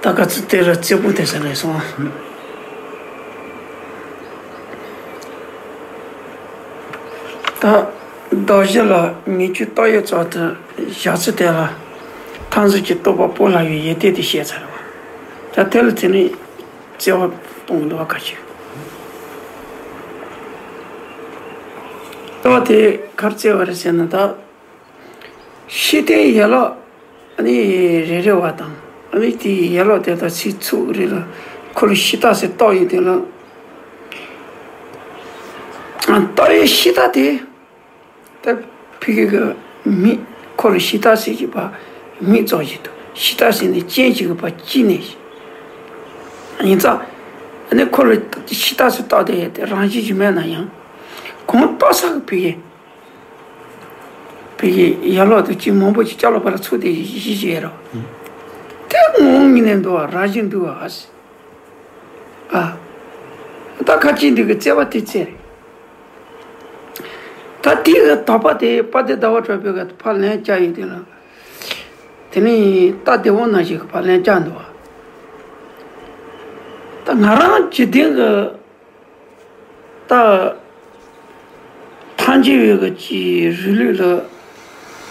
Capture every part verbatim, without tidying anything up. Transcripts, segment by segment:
ད་ག་ཚོད་དེ་ལ་རྩེ་ཕུད་དེ་ཟེར་ནས་སོང་། ད་ཟླ་བཞི་ལ་ཉེ་ཆར་ཏོག་དབྱིབས་གཙོ་དེ་བཞག་ཚེ་དེ་ལ་ཐང་ཟིག་གི་ལྟོ་པ་སྤོ་ལ་ཡོད་ཡེ་དེ་དེ་བཤད་ཚར་བ། ད་དེ་ལ་དེ་ནས་བརྩེ་བ་གཏོང་འདུག་བ་ག་ཅིག་ལྟོ་པ་དེ་གར་བརྩེ་བ་རེད་ཟེར་ན། ད་ཤི་དེ་ཡ་ལོག་ཨ་ནི་རེ་རེ་བ་དང་། ཨ་ནི་དེའི་ཡ་ལོག་དེ་དག་ཚིག་ཚུགས་རེ་ལ་ཁོ་ལ་ཤི་རྟགས་ཟེར་རྟགས་ཡོད་དེ་ལ། རྟགས་ཡོད་ཤི་རྟགས་དེ་ད་ཕ་གི་གི་མིག་ཁོ་ལ་ཤི་རྟགས་ཟེར་གྱི་པ་མིག་ཙོག་གི་འདུག་ཤི་རྟགས་ཟེར་ནས་སྐྱེ་གཅིག་གི་པ་སྐྱིད་ནས་ཡིན་ཙང་། ཨ་ནི་ཁོ་ལ་ཤི་རྟགས་ཟེར་རྟགས་དེ་ཡོད་དེ་རང་བཞིན་གྱི་མེད་ན་ཡང་གོང་ལྟོ་ས་གི་ཕ་གི་ཕ་གི་ཡ་ལོག་ཏུ་ཅི་མང་པོ་ཅིག་ཅ་ལག་པ་ལ་ཚུགས་ཏེ་ཡི་ཤི་ཅི་ཡེ་རོ། དེ་ངོ་ངི་ནས་འདུག་བ་ར་བཞིན་འདུག་བ་ཨ་སི། ཨ། ད་ཁ་ཅིག་འདི་གི་བརྩེ་བ་དེ་བརྩེ་རེད། ད་དེ་གི་དོགས་པ་དེ་དཔལ་ལྡན་ཟླ་བ་གྲགས་པའི་གི་ཕར་ལན་བསྐྱལ་ཡོད་དེ་ལ། དེ་ནས་ད་དེ་བོ་ན་ཞིག་གི་ཕར་ལན་བསྐྱལ་འདུག་བ། ད་ང་རང་ཇི་ལྟར་གི་ད་ཐང་རྒྱལ་བའི་གི་ཅི་རི་ལུགས་ལ་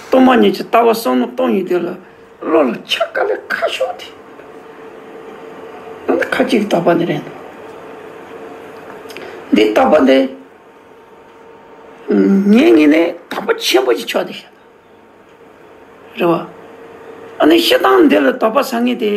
གཏོར་མ་ཉིད་ཀྱི་ལྟ་བ་བསམ་བློ་གཏོང་ཡོད་དེ་ལ་བློ་ལ་ཆ་དཀའ་ལས་ཁག་ཤོག་དེ། ཁ་ཅིག་དོགས་པ་འདི་རེད་འདུག་འདི་དོགས་པ་འདི་ངའི་ངོས་ནས་དོགས་པ་ཆེན་པོ་ཞིག་ཆགས་བསྡད་ཤག་རེད་བ། ཨ་ནི་སྤྱིར་བཏང་འདི་ལ་དོགས་པ་ཟ་མཁན་དེ་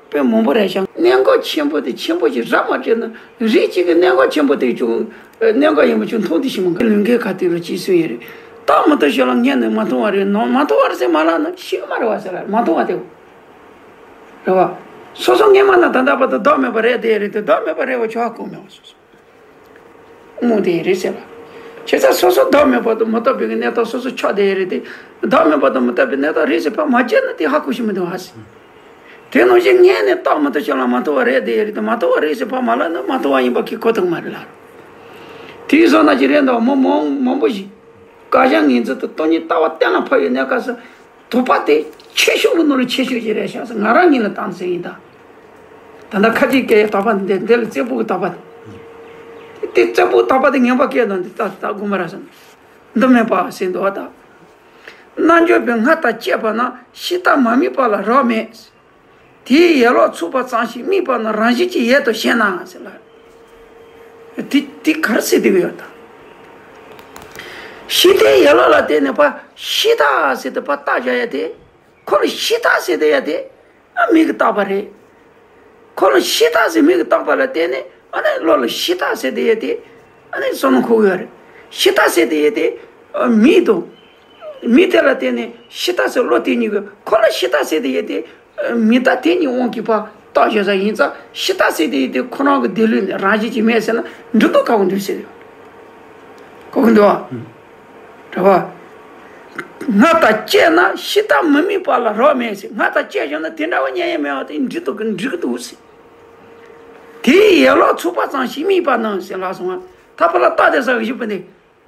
དཔེ་མང་པོ་རེད་ཤག་གནད་འགག་ཆེན་པོ་དེ་ཆེན་པོ་ཞིག་ར་མ་བྲིས་ན་རིགས་གཅིག་གི་གནད་འགག་ཆེན་པོ་དེ་ཅུང་གནད་འགག་ཡིན་པ་ཅུང་མཐོང་དུ་ཞིག་མ་འགལ་ལུང་གའི་ཁ་ཐུག་ལ་ཅིག་གསུངས་ཡོད་རེད། ད་མ་གཏོགས་ཞོར་ལ་ངས་ནི་མ་མཐོང་བ་རེད་ནོ་མ་མཐོང་བ་རེད་ཟེར་མ་ལབ་ན་ཤི་གི་མ་རེད་བ་ཟེར་ལ་མ་མཐོང་བ་དེ་རེད་བ། སོ་སོ་སྔས་མ་ན་ད་ལྟ་བར་དུ་བདག་མེད་པ་རེད་དེ་རེད་དེ་བདག་མེད་པ་རེད་བ་ཆོག་ཧ་གོ་མེད་བ་སོ་སོ། རྨོངས་དེ་རེད་ཟེར་བ། བྱས་ཙང་སོ་སོ་བདག་མེད་པ་དང་མ་རྟོགས་པའི་གནས་སྟངས་སོ་སོ་ཆགས་དེ་རེད་དེ། བདག་མེད་པ་དང་མ་རྟོགས་པའི་གནས་སྟངས་རེད་ཟེར་བ་མ་བྱས་ན་དེ་ཧ་གོ་ཤེས་མི་འདུག་ཨ་སི། དེ་ནང་བཞིན་ངས་ནི་རྟགས་མ་ཐོབ་ཞིག་ལ་མ་རྟོགས་པ་རེད་དེ་རེད་དེ་མ་རྟོགས་པ་རེད་ཟེར་བ་མ་ལབ་ན་མ་རྟོགས་པ་ཡིན་པ་གི་གོ་ཐུབ་མ་རེད་ལ། དེའི་བཟོ་ན་ཅི་རེད་འདུག་མི་མང་མང་པོ་ཞིག་བཀའ་རྒྱ་ངེས་འཛིན་དུ་སྟོང་ཉིད་ལྟ་བ་གཏན་ལ་ཕབ་ཡོད་གནས་སྐབས་སུ། དོགས་པ་དེ་ཆེ་ཤོས་ཀྱི་ནང་ལ་ཆེ་ཤོས་ཀྱི་རེད་ཤག་ཟེར་ང་རང་ཉིད་ལ་བཏང་ཟེར་ཡིན་ད། ད་ལྟ་ཁ་ཅིག་སྐད་ཡ་དོགས་པ་འདི་འདི་ལ་རྩེ་ཕུད་ཀྱི་དོགས་པ་དེ། དེ་རྩེ་ཕུད་དོགས་པ་དེ་ངན་པ་སྐད་དང་འདི་ལྟ་ལྟ་དགོས་མ་ར་ཟེར། འདི་མེད་པ་ཟེར་འདུག་བ་ད། རྣལ་འབྱོར་པས་སྔར་ལྟར་དཔྱད་པ་ན་ཤི་རྟགས་མ་དམིགས་པ་ལ་རག་མེད། དེའི་ཡན་ལག་ཚུགས་པ་ཙམ་ཞིག་དམིགས་པ་ན་རང་བཞིན་གྱིས་ཡལ་དུ་ཞེན་ན་ཟེར་ལ། དེ་དེ་ག་རེ་ཟེར་བསྡད་ཀྱི་ཡོད་དམ། ཤི་དེའི་ཡན་ལག་ལ་བརྟེན་ནས་ཕར་ཤི་རྟགས་ཟེར་དེ་ཕར་རྟགས་བཞག་ཡ་དེ། ཁོ་ལ་ཤི་རྟགས་ཟེར་དེ་ཡ་དེ། ཨ་མིག་གིས་བལྟས་པ་རེད། ཁོ་ལ་ཤི་རྟགས་ཟེར་མིག་གིས་བལྟས་པ་ལ་བརྟེན་ནས་ཨ་ནི་བློ་ལ་ཤི་རྟགས་ཟེར་དེ་ཡ་དེ། ཨ་ནི་བསམ་བློ་འཁོར་གྱི་ཡོད་རེད། ཤི་རྟགས་ཟེར་དེ་ཡ་དེ། ཨ་མིག་དང་། མིག་དེ་ལ་བརྟེན་ནས་ཤི་རྟགས་ཟེར་བློ་དེ་གཉིས་ཀྱི་ཁོ་ལ་ཤི་རྟགས་ཟེར་དེ་ཡ་དེ། མིག་ལྟ་དེ་གཉིས་དབང་གིས་ཕར་རྟགས་བཞག་ས་ཡིན་ཙང་ཤི་རྟགས་ཟེར་དེ་ཡ་དེ་ཁོ་རང་གི་འདོད་ལུགས་ནས་རང་བཞིན་གྱིས་མེད་ཟེར་ན་འགྲིག་འདུག་ག་བ་འདུག་ཟེར་ཡོད། གོ་གི་འདུག་བ། རེད་བ། སྔར་ལྟར་དཔྱད་ན་ཤི་རྟགས་མི་དམིགས་པ་ལ་རག་མེད་ཟེར། སྔར་ལྟར་དཔྱད་བྱུང་ན་དེ་འདྲ་བ་རྙེད་ཡ་མེད་བ་དེ་འགྲིག་འདུག་གི་འགྲིག་གི་འདུག་ཟེར། དེའི་ཡན་ལག་ཚུགས་པ་ཙམ་ཞིག་དམིགས་པ་ན་ཟེར་ལབ་སོང་བ། ད་ཕར་ལ་རྟགས་དེ་ཟ་གི་བཞུགས་པ་ནི།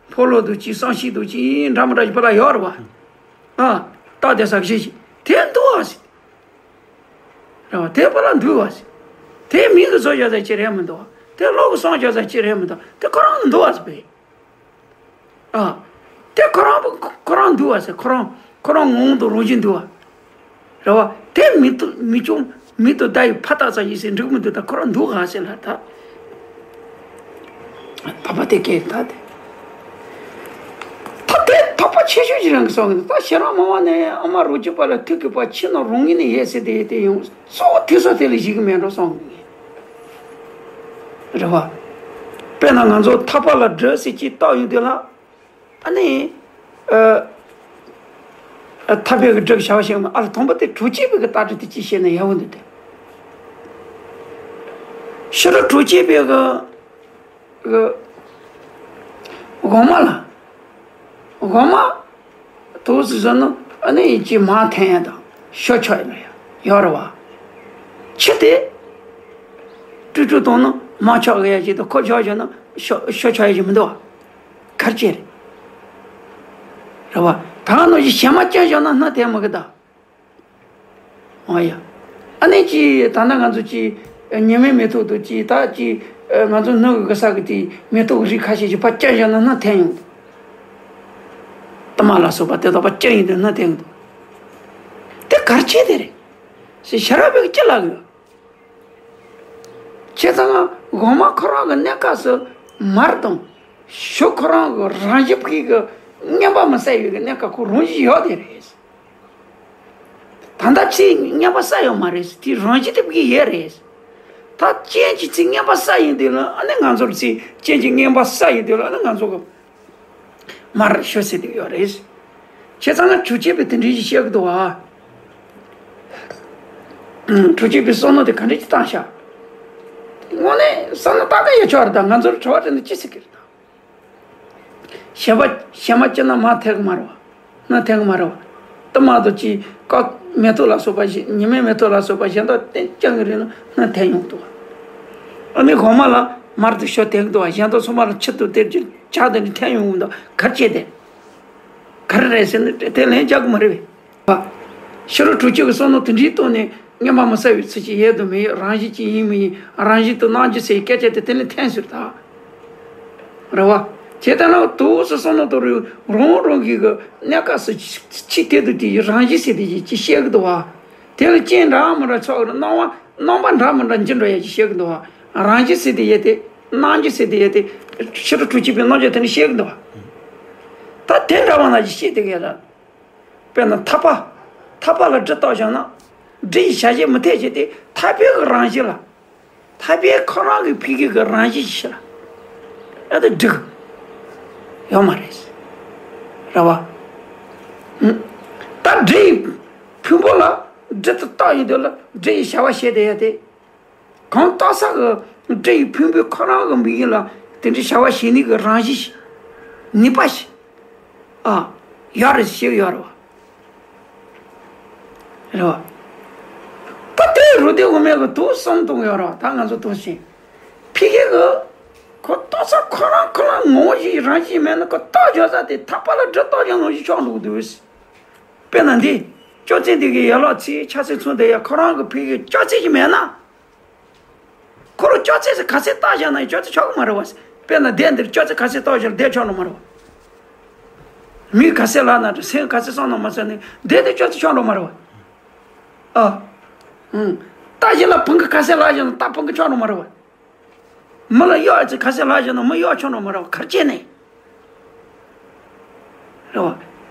འཕོ་ལོ་འདུག་ཅིག་བསམ་ཤེས་འདུག་ཅིག་འདྲ་མི་འདྲ་ཞིག་ཕར་ལ་ཡོད་རེད་བ། ཨ། རྟགས་དེ་ཟ་གི་བཞུགས་ཤིག་དེ་འདུག་བ་ཟེར། རེད་བ། དེ་ཕར་ལ་འདུག་བ་ཟེར། དེ་མིག་གིས་བཟོ་བཞག་ས་ཅི་རེད་མི་འདུག་བ། དེ་བློ་གིས་བསམ་བཞག་ས་ཅི་རེད་མི་འདུག་དེ་ཁོ་རང་འདུག་བ་ཟེར་བས། ཨ། དེ་ཁོ་རང་ཁོ་རང་འདུག་བ་ཟེར། ཁོ་རང་ཁོ་རང་ངོ་བོ་དང་རང་བཞིན་འདུག་བ། རེད་བ། དེ་མིག་ཏུ་མིག་ཆུང་མིག་ཏུ་བལྟ་ཡི་ཕར་བལྟས་ས་ཡིན་ཟེར་འགྲིག་མི་འདུག་ད་ཁོ་རང་འདུག་ག་ཟེར་ལ་ད། དོགས་པ་དེ་སྐད་ད་དེ། ད་དེ་དོགས་པ་ཆེ་ཤོས་ཅིག་རང་གིས་བསམ་གི་འདུག་ད་ཤེས་རབ་སྨྲ་བ་ནས་ཨ་མ་རོ་གཅིག་པ་ལ་ཐུག་གི་པ་ཕྱི་ནང་རང་ངོས་ནས་ཡལ་ཟེར་དེ་དེ་ཡང་གཙོ་བོ་ཐུག་ས་དེ་ལ་གཞིགས་གི་མེད་འགྲོ་བསམ་གི། རེད་བ། དཔེར་ན་ང་ཚོ་ཐག་པ་ལ་སྒྲིག་ཟེར་གཅིག་བཏགས་ཡོང་དུས་ལ། ཨ་ནི། ཨ། ཨ། ཐག་པའི་གི་སྒྲིག་བྱ་བ་ཞིག་ཨ་ལ་དང་པོ་དེ་གྲོགས་བྱེད་པའི་གི་རྟགས་སྒྲིག་དེ་གཅིག་བཤད་ན་ཡག་པོ་འདུག་སྟེ། ཕྱི་རུ་གྲོགས་བྱེད་པའི་གི་གི་འོག་མ་ལ། འོག་མ་དུས་སུ་བཟོ་ན་ཨ་ནི་ཡིན་གཅིག་མར་འཐེན་ཡ་དང་ཤོ་ཆག་ཡ་ལ་ཡ་ཡོད་རེད་བ། ཕྱི་དེ་ཀྲུ་ཀྲུ་བཏང་ན་མར་ཆག་གི་ཡ་ཅིག་དང་ཁོ་ཆག་བྱས་ན་ཤོ་ཤོ་ཆག་ཡ་ཅིག་མི་འདུག་བ། གར་བྱེད་རེད། རེད་བ། ད་ནང་བཞིན་བྱེ་མ་བཅད་བཞག་ན་སྣ་འཐེན་མི་གི་ད། འོ་ཡ། ཨ་ནི་ཅི་ད་ལྟ་ང་ཚོ་ཅི་ཉི་མའི་མེ་ཏོག་དང་ཅི་ད་ཅི་ང་ཚོ་སྣུམ་གི་གི་ས་གི་དེ་མེ་ཏོག་གི་རིགས་ཁ་ཤས་ཅིག་ཕར་བསྐྱལ་བཞག་ན་སྣུམ་ཐོན་ཡོང་། ཏིལ་མར་ལ་སོགས་པ་དེ་དག་ཕར་བསྐྱལ་ཡོང་དུས་སྣུམ་ཐོན་ཡོང་། དེ་ག་རེ་བྱས་དེ་རེད། ཞེས་ཞལ་རས་པའི་གི་ཅི་ལབ་གི་ཡོད། བྱས་ཙང་འོ་མ་ཁོ་རང་གི་གནས་སྐབས་སུ་མར་དང་ཞུ་ཁོ་རང་གི་རང་བཞིན་གྱི་གི་རྔན་པ་མི་བསགས་པའི་གི་གནས་སྐབས་ཁོ་རང་བཞིན་ཡོད་དེ་རེད། ད་ལྟ་ཕྱིས་རྔན་པ་བསགས་ཡོད་མ་རེད། དེ་རང་བཞིན་དེ་གི་ཡོད་རེད། ད་རྐྱེན་གྱིས་ཚིག་རྔན་པ་བསགས་ཡོང་དུས་ལ་ཨ་ནི་ང་ཚོར་ཚིག་རྐྱེན་གྱིས་རྔན་པ་བསགས་ཡོང་དུས་ལ་ཨ་ནི་ང་ཚོ་གི་མར་ཞུ་ཟེར་དེ་ཡོད་རེད། བྱས་ཙང་ན་དྲུག་ཅུ་པའི་དེ་འདྲའི་ཞིག་བཤད་གི་འདུག་ཨ། དྲུག་ཅུ་པའི་བསམ་མནོ་དེ་ག་འདྲ་ཅིག་བཏང་ཤག་དངོས་གནས་བསམ་མནོ་བཏང་གི་ཡོད་ཆོག་རེད། ད་ང་ཚོར་དྲི་བ་དྲིས་ན་ཅི་ཟེར་གི་རེད་ད། ཞལ་མ་ཞལ་མ་བཀྱེས་ན་མར་ཐོན་གི་མ་རེད་བ། སྣུམ་ཐོན་གི་མ་རེད་བ། ཏིལ་མར་དང་ཅིག་ཀ་མེ་ཏོག་ལ་སོགས་པ་ཞིག་ཉི་མའི་མེ་ཏོག་ལ་སོགས་པ་གཞན་དག་བསྐྱལ་གི་རེད་ན་སྣུམ་ཐོན་ཡོང་གི་འདུག་བ། ཨ་ནི་འོ་མ་ལ་མར་དང་ཞུ་ཐོན་གི་འདུག་བ། གཞན་དག་ཚང་མ་ལ་ཆུ་དང་དེ་ཅིག་ཇ་དེ་འདྲ་ཐོན་ཡོང་གི་འདུག་ག་རེ་བྱས་ཏེ། ག་རེ་རེད་ཟེར་ན་དེ་ལན་རྒྱག་གི་མ་རེད་པས། ཕྱི་རོལ་དྲུག་ཅུ་གི་བསམ་མནོ་དེ་འདྲའི་ཐོག་ནས་རྔན་པ་མི་བསགས་པའི་ཚུལ་གྱིས་ཡོད་དམ་མེད། རང་བཞིན་གྱིས་ཡིན་མི་ཡིན། རང་བཞིན་དུ་སྣང་རྒྱུ་ཟེར་བའི་སྐད་ཆ་དེ་དེ་ལས་ཐོན་ཟེར་ད། རེད་བ། བྱས་ཙང་ན་དུས་སུ་བསམ་མནོ་དང་རུང་རང་རང་གི་གི་གནས་སྐབས་སུ་ཕྱི་དེ་དུ་དེ་ཡི་རང་བཞིན་ཟེར་དེ་ཅིག་བཤད་གི་འདུག་བ། དེ་ལ་རྐྱེན་འདྲ་མི་འདྲ་ཚོགས་ཀྱི་རྣམ་པ་རྣམ་པ་འདྲ་མི་འདྲ་འགྱུར་འགྲོ་ཡ་ཅིག་བཤད་གི་འདུག་བ། རང་བཞིན་ཟེར་དེ་ཡོད་དེ། སྣང་རྒྱུ་ཟེར་དེ་ཡོད་དེ། ཕྱི་རོལ་དྲུག་ཅུ་པའི་རྣམ་གཞག་དེ་ནི་བཤད་གི་འདུག་བ། ད་དེ་འདྲ་བ་ན་ཅིག་བཤད་དེ་གི་ཡ་ལ། དཔེར་ན་ཐག་པ། ཐག་པ་ལ་གྲི་བཏགས་བཞག་ན། གྲི་ཡི་བྱ་བྱེད་མི་འཐད་ཅེས་ཏེ་ཐག་པའི་གི་རང་བཞིན་ལ། ཐག་པའི་ཁོ་རང་གི་ཕ་གི་གི་རང་བཞིན་ཞིག་ལ། ཨ་ད་འགྲིག་ཡོད་མ་རེད། རེད་བ། ད་གྲི་ཡི་ཕུང་པོ་ལ་གྲི་དེ་བཏགས་ཡོང་དུས་ལ་གྲི་ཡི་བྱ་བ་བྱེད་དེ་ཡོད་དེ། གང་རྟགས་གསལ་གྱི་གྲི་ཡི་ཕུང་པོའི་ཁོ་རང་གི་མིང་ཡིན་ལ་དེ་འདྲའི་བྱ་བ་བྱེད་ནུས་ཀྱི་རང་བཞིན་ཞིག་ནུས་པ་ཞིག་ཨ། ཡོད་རེད་ཞིག་ཡོད་རེད་བ། རེད་བ། ད་དེ་རུ་དེ་འོ་མའི་གི་དུག་གསུམ་གཏོང་ཡོད་རེད་བ། ད་ང་ཚོ་དུག་ཤིང་ཕི་གི་གི་ཁོ་རྟགས་གསལ་ཁོ་རང་ཁོ་རང་ངོ་བོ་ཞིག་རང་བཞིན་མེད་ན་ཁོ་རྟགས་སྦྱོར་ས་དེ་ཐག་པ་ལ་གྲི་བཏགས་ཀྱང་ངོ་བོ་ཞིག་ཆགས་འགྲོ་གི་འདུག་སྤེར་ན་འདི་ཅོག་ཙེ་འདི་གི་ཡན་ལག་ཚིགས་ཆ་ཚིགས་ཚུན་དེ་ཡ་ཁོ་རང་གི་ཕི་གི་ཅོག་ཙེ་ཞིག་མེད་ན། ཁོ་རང་ཅོག་ཙེ་ཟེར་ག་ཚད་བཏགས་བཞག་ན་ཡང་ཅོག་ཙེ་ཆགས་ཀྱི་མ་རེད་བ། དཔེར་ན་དེབ་འདིར་ཅོག་ཙེ་ག་ཚད་བཏགས་བཞག་ན་དེབ་ཆགས་འགྲོ་མ་རེད་བ། མི་ག་ཚད་ལབ་ན་འདྲ་སེམས་ག་ཚད་བསམ་ན་མ་བསམ་ནས་དེབ་དེ་ཅོག་ཙེ་ཆགས་འགྲོ་མ་རེད་བ། ཨ། ཨང་། རྟ་བཞི་ལ་བུང་གི་ག་ཚད་ལབ་བཞག་ན་རྟ་བུང་གི་ཆགས་འགྲོ་མ་རེད་བ། མི་ལ་གཡོག་ཙེ་ག་ཚད་ལབ་བཞག་ན་མི་གཡོག་ཆགས་འགྲོ་མ་རེད་བ། ག་རེ་བྱས་ནས། རེད་བ།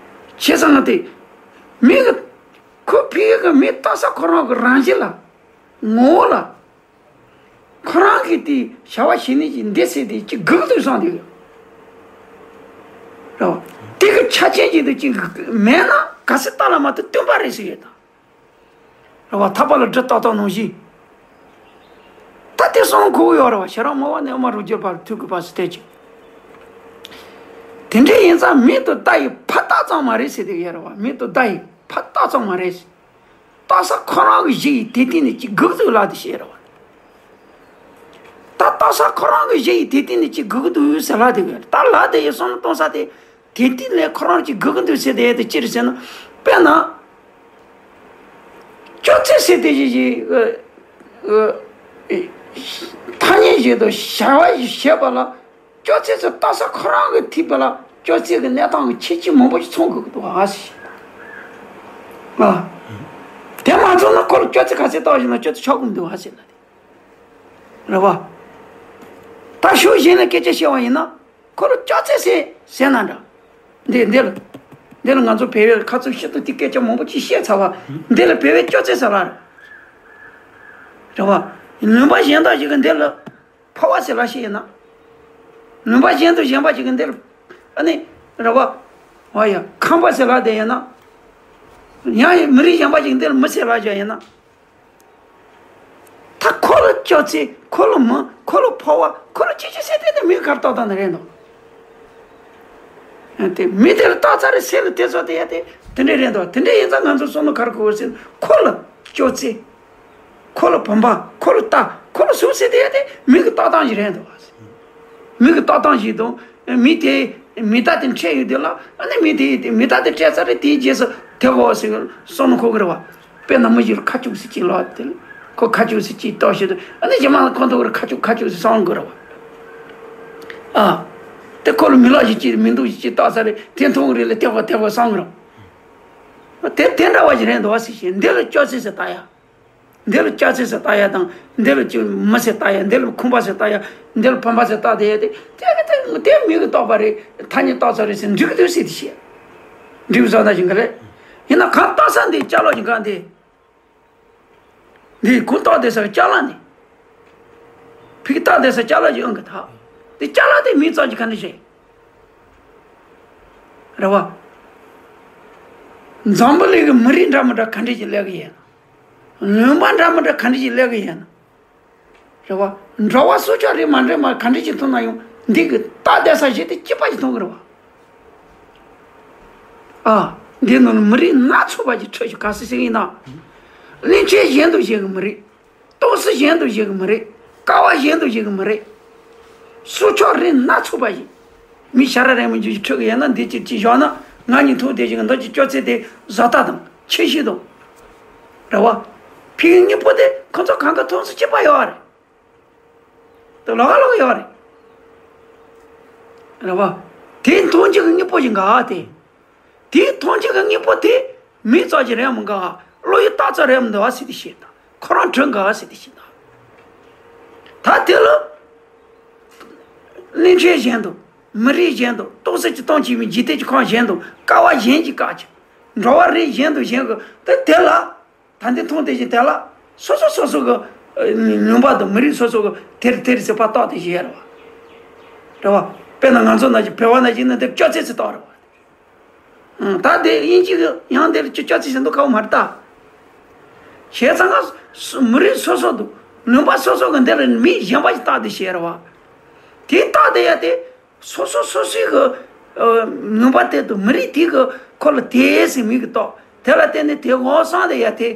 བྱས་ཙང་ན་དེ། མི་གི། ཁོ་ཕི་གི་མི་རྟགས་གསལ་ཁོ་རང་གི་རང་བཞིན་ལ། ངོ་བོ་ལ། ཁོ་རང་གིས་དེ་བྱ་བ་བྱེད་ནི་ཅིག་འདི་ཟེར་དེ་ཅིག་སྒུག་ཏུ་སོང་དེ་གི། རེད་བ། དེ་གི་ཆ་རྐྱེན་ཅིག་ཏུ་ཅིག་མེད་ན་ག་ཚོད་ལྟ་ལ་མ་ལྟ་སྟོན་པ་རེད་ཟེར་ཡོད་ད། རེད་བ། ཐག་པ་ལ་གྲི་བཏགས་བཏགས་ནང་བཞིན། ད་དེ་སོང་གོ་ཡོད་རེད་བ། ཤེས་རབ་སྨྲ་བ་ནས་དབུ་མ་རང་རྒྱུད་བར་ཐུག་གི་བ་སུ་ཐེ་ཅིག་དེ་འདྲ་ཡིན་ཙང་མིང་དང་བརྡ་ཡི་ཕ་རྟགས་ཙམ་མ་རེད་ཟེར་དེ་ཡོད་རེད་བ། མིང་དང་བརྡ་ཡི་ཕ་རྟགས་ཙམ་མ་རེད། རྟགས་གསལ་ཁོ་རང་གི་གཞི་ཡི་དེ་སྟེང་ནས་ཅིག་སྒུག་ཚུལ་ལ་དེ་བཤད་རེད་བ། ད་རྟགས་གསལ་ཁོ་རང་གི་གཞི་ཡི་དེ་སྟེང་ནས་ཅིག་སྒུག་འདུག་ཟེར་ལ་དེ་གི་ད་ལ་དེ་ཡི་བསམ་བློ་གཏོང་ས་དེ་དེ་སྟེང་ནས་ཁོ་རང་ཅིག་སྒུག་གི་འདུག་ཟེར་དེ་ཡ་དེ་ཅི་རེད་ཟེར་ན། དཔེར་ན། ཅོག་ཙེ་ཟེར་དེ་ཞིག་ཞིག་ཐ་སྙད་ཞིག་དང་བྱ་བ་ཞིག་བྱེད་པ་ལ། ཅོག་ཙེ་ཚོ་རྟགས་གསལ་ཁོ་རང་གི་ཐིག་པ་ལ་ཅོག་ཙེ་གི་གནས་སྟངས་ཀྱི་ཁྱད་ཆོས་མང་པོ་ཞིག་མཚོན་དགོས་ཀྱི་འདུག་ཨ་ཟེར། ཨ། དེ་མ་མཚོན་ན་ཁོ་ལ་ཅོག་ཙེ་ག་ཚད་བཏགས་བཞག་ན་ཅོག་ཙེ་ཆགས་ཀྱི་མི་འདུག་ཨ་ཟེར་ལ་དེ། རེད་བ། ད་ཕྱོགས་གཞན་ལ་སྐད་ཆ་བཤད་པ་ཡིན་ན་ཁོ་ལ་ཅོག་ཙེ་ཟེར་ཟེར་ན་འདྲ། འདི་འདི་ལ། འདི་ལ་ང་ཚོ་བོད་པའི་ཁ་ཚུར་ཤིན་ཏུ་དེ་སྐད་ཆ་མང་པོ་ཅིག་བཤད་ཚར་བ། འདི་ལ་བོད་པའི་ཅོག་ཙེ་ཟེར་ལ། རེད་བ། ལུང་པ་གཞན་དག་ཞིག་གི་འདི་ལ། ཕོ་བ་ཟེར་ལ་ཞིག་ཡིན་ན། ལུང་པ་གཞན་དུ་གཞན་པ་ཞིག་གི་འདིར། ཨ་ནི། རེད་བ། བ་ཡ་ཁམས་པ་ཟེར་ལ་དེ་ཡིན་ན། ཡང་ཡང་མི་རིགས་གཞན་པ་ཞིག་འདིར་མི་ཟེར་ལ་ཞིག་ཡིན་ན། ད་ཁོ་ལ་ཅོག་ཙེ་ཁོ་ལ་མི་ཁོ་ལ་ཕོ་བ་ཁོ་ལ་ཅི་ཅི་ཟེར་དེ་ནི་མི་གར་ཏོག་ཏོ་ནི་རེད་འདུག་དེ་མི་དེ་ལ་ཏོག་ཙ་རེ་སེ་ལ་དེ་ཚོ་དེ་ཡ་དེ་དེ་འདྲས་རེད་འདུག་དེ་འདྲས་ཡིན་ཙང་ང་ཚོ་བསམ་བློ་གར་གོ་ཟེར་ཁོ་ལ་ཅོག་ཙེ། ཁོ་ལ་བུམ་པ། ཁོ་ལ་རྟ། ཁོ་ལ་གཟུགས་ཟེར་དེ་ཡ་དེ་མི་གི་ལྟ་སྟངས་ཤིག་རེད་འདུག་མི་གི་ལྟ་སྟངས་ཤིག་དང་མི་དེ་མི་རྟ་དེ་འཕྲད་ཡོད་དེ་ལ་ཨ་ནི་མི་དེ་མི་རྟ་དེ་འཕྲད་ཚར་རེད་དེའི་རྗེས་སུ་དེ་གོ་ཟེར་བསམ་བློ་འཁོར་གི་རེད་བ། དཔེར་ན་མི་ཞིག་ལ་ཁ་ཅུག་ཟེར་གཅིག་ལབ་དེ། ཁོ་ཁ་ཅུག་ཟེར་གཅིག་བཏགས་བྱས་དུས། ཨ་ནི་རྗེས་མ་ལ་ཁོ་ཐུག་ར་ཁ་ཅུག་ཁ་ཅུག་ཟེར་གསུང་དགོས་རེད་བ། ཨ། དེ་ཁོ་ལ་མི་ལ་ཞིག་གཅིག་མི་འདུག་ཞིག་གཅིག་བཏགས་ཚར་རེད། དེ་མཐོང་རེད་ལ་དེ་ཁོ་དེ་ཁོ་གསུང་གི་རེད། དེ་དེ་འདྲ་བ་ཞིག་རེད་འདུག་བ་ཟེར་བྱས། འདི་ལ་སྐྱོ་ཚད་ཟེར་ལྟ་ཡ། འདི་ལ་སྐྱོ་ཚད་ཟེར་ལྟ་ཡ་དང་། འདི་ལ་ཅིག་མི་ཟེར་ལྟ་ཡ། འདི་ལ་ཁུངས་པ་ཟེར་ལྟ་ཡ། འདི་ལ་ཕམ་པ་ཟེར་ལྟ་དེ་ཡ་དེ། དེ་གི་དེ་དེ་མི་གི་བཏགས་པ་རེད། ཐ་སྙད་བཏགས་ཚར་རེད་ཟེར་འགྲིག་གི་འདུག་ཟེར་དེ་བཤད། འགྲིག་བཟོ་ན་ཞིག་གི་རེད། ཡིན་ན་གང་བཏགས་ས་འདི་ཅ་ལག་ཅིག་གང་དེ། འདི་ཁོ་བཏགས་བསྡད་ས་གི་ཅ་ལག་འདི། ཕ་གི་བཏགས་བསྡད་ས་ཅ་ལག་ཅིག་ཨང་གི་ཐག་དེ་ཅ་ལག་དེ་མིང་ཙམ་གྱིས་ག་འདྲ་བྱེད། རེད་བ། འཛམ་བུ་གླིང་གི་མི་རིགས་འདྲ་མི་འདྲ་ག་འདྲ་ཅིག་སླེབས་གི་ཡིན། ལུང་པ་འདྲ་མི་འདྲ་ག་འདྲ་ཅིག་སླེབས་གི་ཡིན། རེད་བ། འགྲོ་བ་སྲོག་ཆགས་རིགས་མ་འདྲེས་མ་ག་འདྲ་ཅིག་མཐོང་ན་ཡང་། འདི་གི་བཏགས་བསྡད་ས་གཞི་དེ་གཅིག་པ་ཞིག་མཐོང་གི་རེད་བ། ཨ། འདི་ནང་ལ་མི་རིགས་སྣ་ཚོགས་པ་ཞིག་འཕྲད་ཤག་ག་སེ་ཟེར་གི་ཡིན་ན། གླིང་ཕྲན་གཞན་དུ་བཞེད་གི་མི་རིགས། ཏོག་ཙམ་གཞན་དུ་བཞེད་གི་མི་རིགས། ཀ་བ་གཞན་དུ་བཞེད་གི་མི་རིགས། སྲོག་ཆགས་རིགས་སྣ་ཚོགས་པ་ཞིག་མི་ཞ་ར་རེ་མོ་འཇུ་ཞིག་འཕྲད་གི་ཡིན་ན། འདི་ཅིག་ཅིག་བཞག་ན། ང་གཉིས་ཐུག་བསྡད་ཅིག་གི་འདི་ཅིག་སྐྱོ་ཚད་དེ་བཟོ་ལྟ་དང་ཁྱད་གཞི་དང་། རེད་བ། ཕ་གི་དངོས་པོ་དེ་ཁོ་ཚོ་གང་ག་མཐོང་ས་གཅིག་པ་ཡོད་རེད། དེ་ལོགས་ཀ་ལོགས་ཀ་ཡོད་རེད། རེད་བ། དེ་མཐོང་བྱེད་ཀྱི་དངོས་པོ་ཞིག་འགའ་དེ། དེའི་མཐོང་བྱེད་ཀྱི་དངོས་པོ་དེ་མིང་ཙམ་ཞིག་རེད་མི་འགའ། བློ་ཡིས་བཏགས་ཙམ་རེད་མི་འདུག་བ་ཟེར་དེ་བཤད་ད། ཁོ་རང་གྲུབ་འགའ་ཟེར་དེ་བཤད་ད། ད་དེ་ལ། གླིང་ཕྲན་གཞན་དུ། མི་རིགས་གཞན་དུ། ཏོག་ཙམ་གྱིས་སྟོང་བྱེད་མི་འཇིག་རྟེན་གྱི་ཁམས་གཞན་དུ། ཀ་བ་གཞན་གྱིས་བཀག་ཅིང་། འགྲོ་བ་རིགས་གཞན་དུ་གཞན་གྱི་དེ་དེ་ལ། ད་འདི་མཐོང་དེ་བཞིན་དེ་ལ། སོ་སོ་སོ་སོ་གི་ཨ་ལུང་པ་དང་མི་རིགས་སོ་སོ་གི་དེར་དེར་ཟེར་བ་བཏགས་དེ་བཞིན་ཡོད་རེད་བ། རེད་བ། དཔེར་ན་ང་ཚོ་ནང་བཞིན་བོད་པ་ནང་བཞིན་ན་འདིར་སྐྱོ་ཚད་ཟེར་བཏགས་རེད་བ། ཨང་། ད་དེ་དབྱིན་ཇི་གི་ཡང་དེར་སྐྱོ་ཚད་ཟེར་འདུག་ག་བ་མ་རེད་ད། བྱས་ཙང་ང་སོ་མི་རིགས་སོ་སོ་དང་ལུང་པ་སོ་སོ་གི་འདིར་མིང་གཞན་པ་ཞིག་བཏགས་དེ་བཞིན་རེད་བ། དེ་བཏགས་དེ་ཡ་དེ། སོ་སོ་སོ་སོའི་གི་ཨ་ལུང་པ་དེ་དང་མི་རིགས་དེ་གི་ཁོ་ལ་དེ་ཟེར་མིང་གི་བཏགས། དེ་ལ་བརྟེན་ནས་དེ་འོང་སོང་དེ་ཡ་དེ།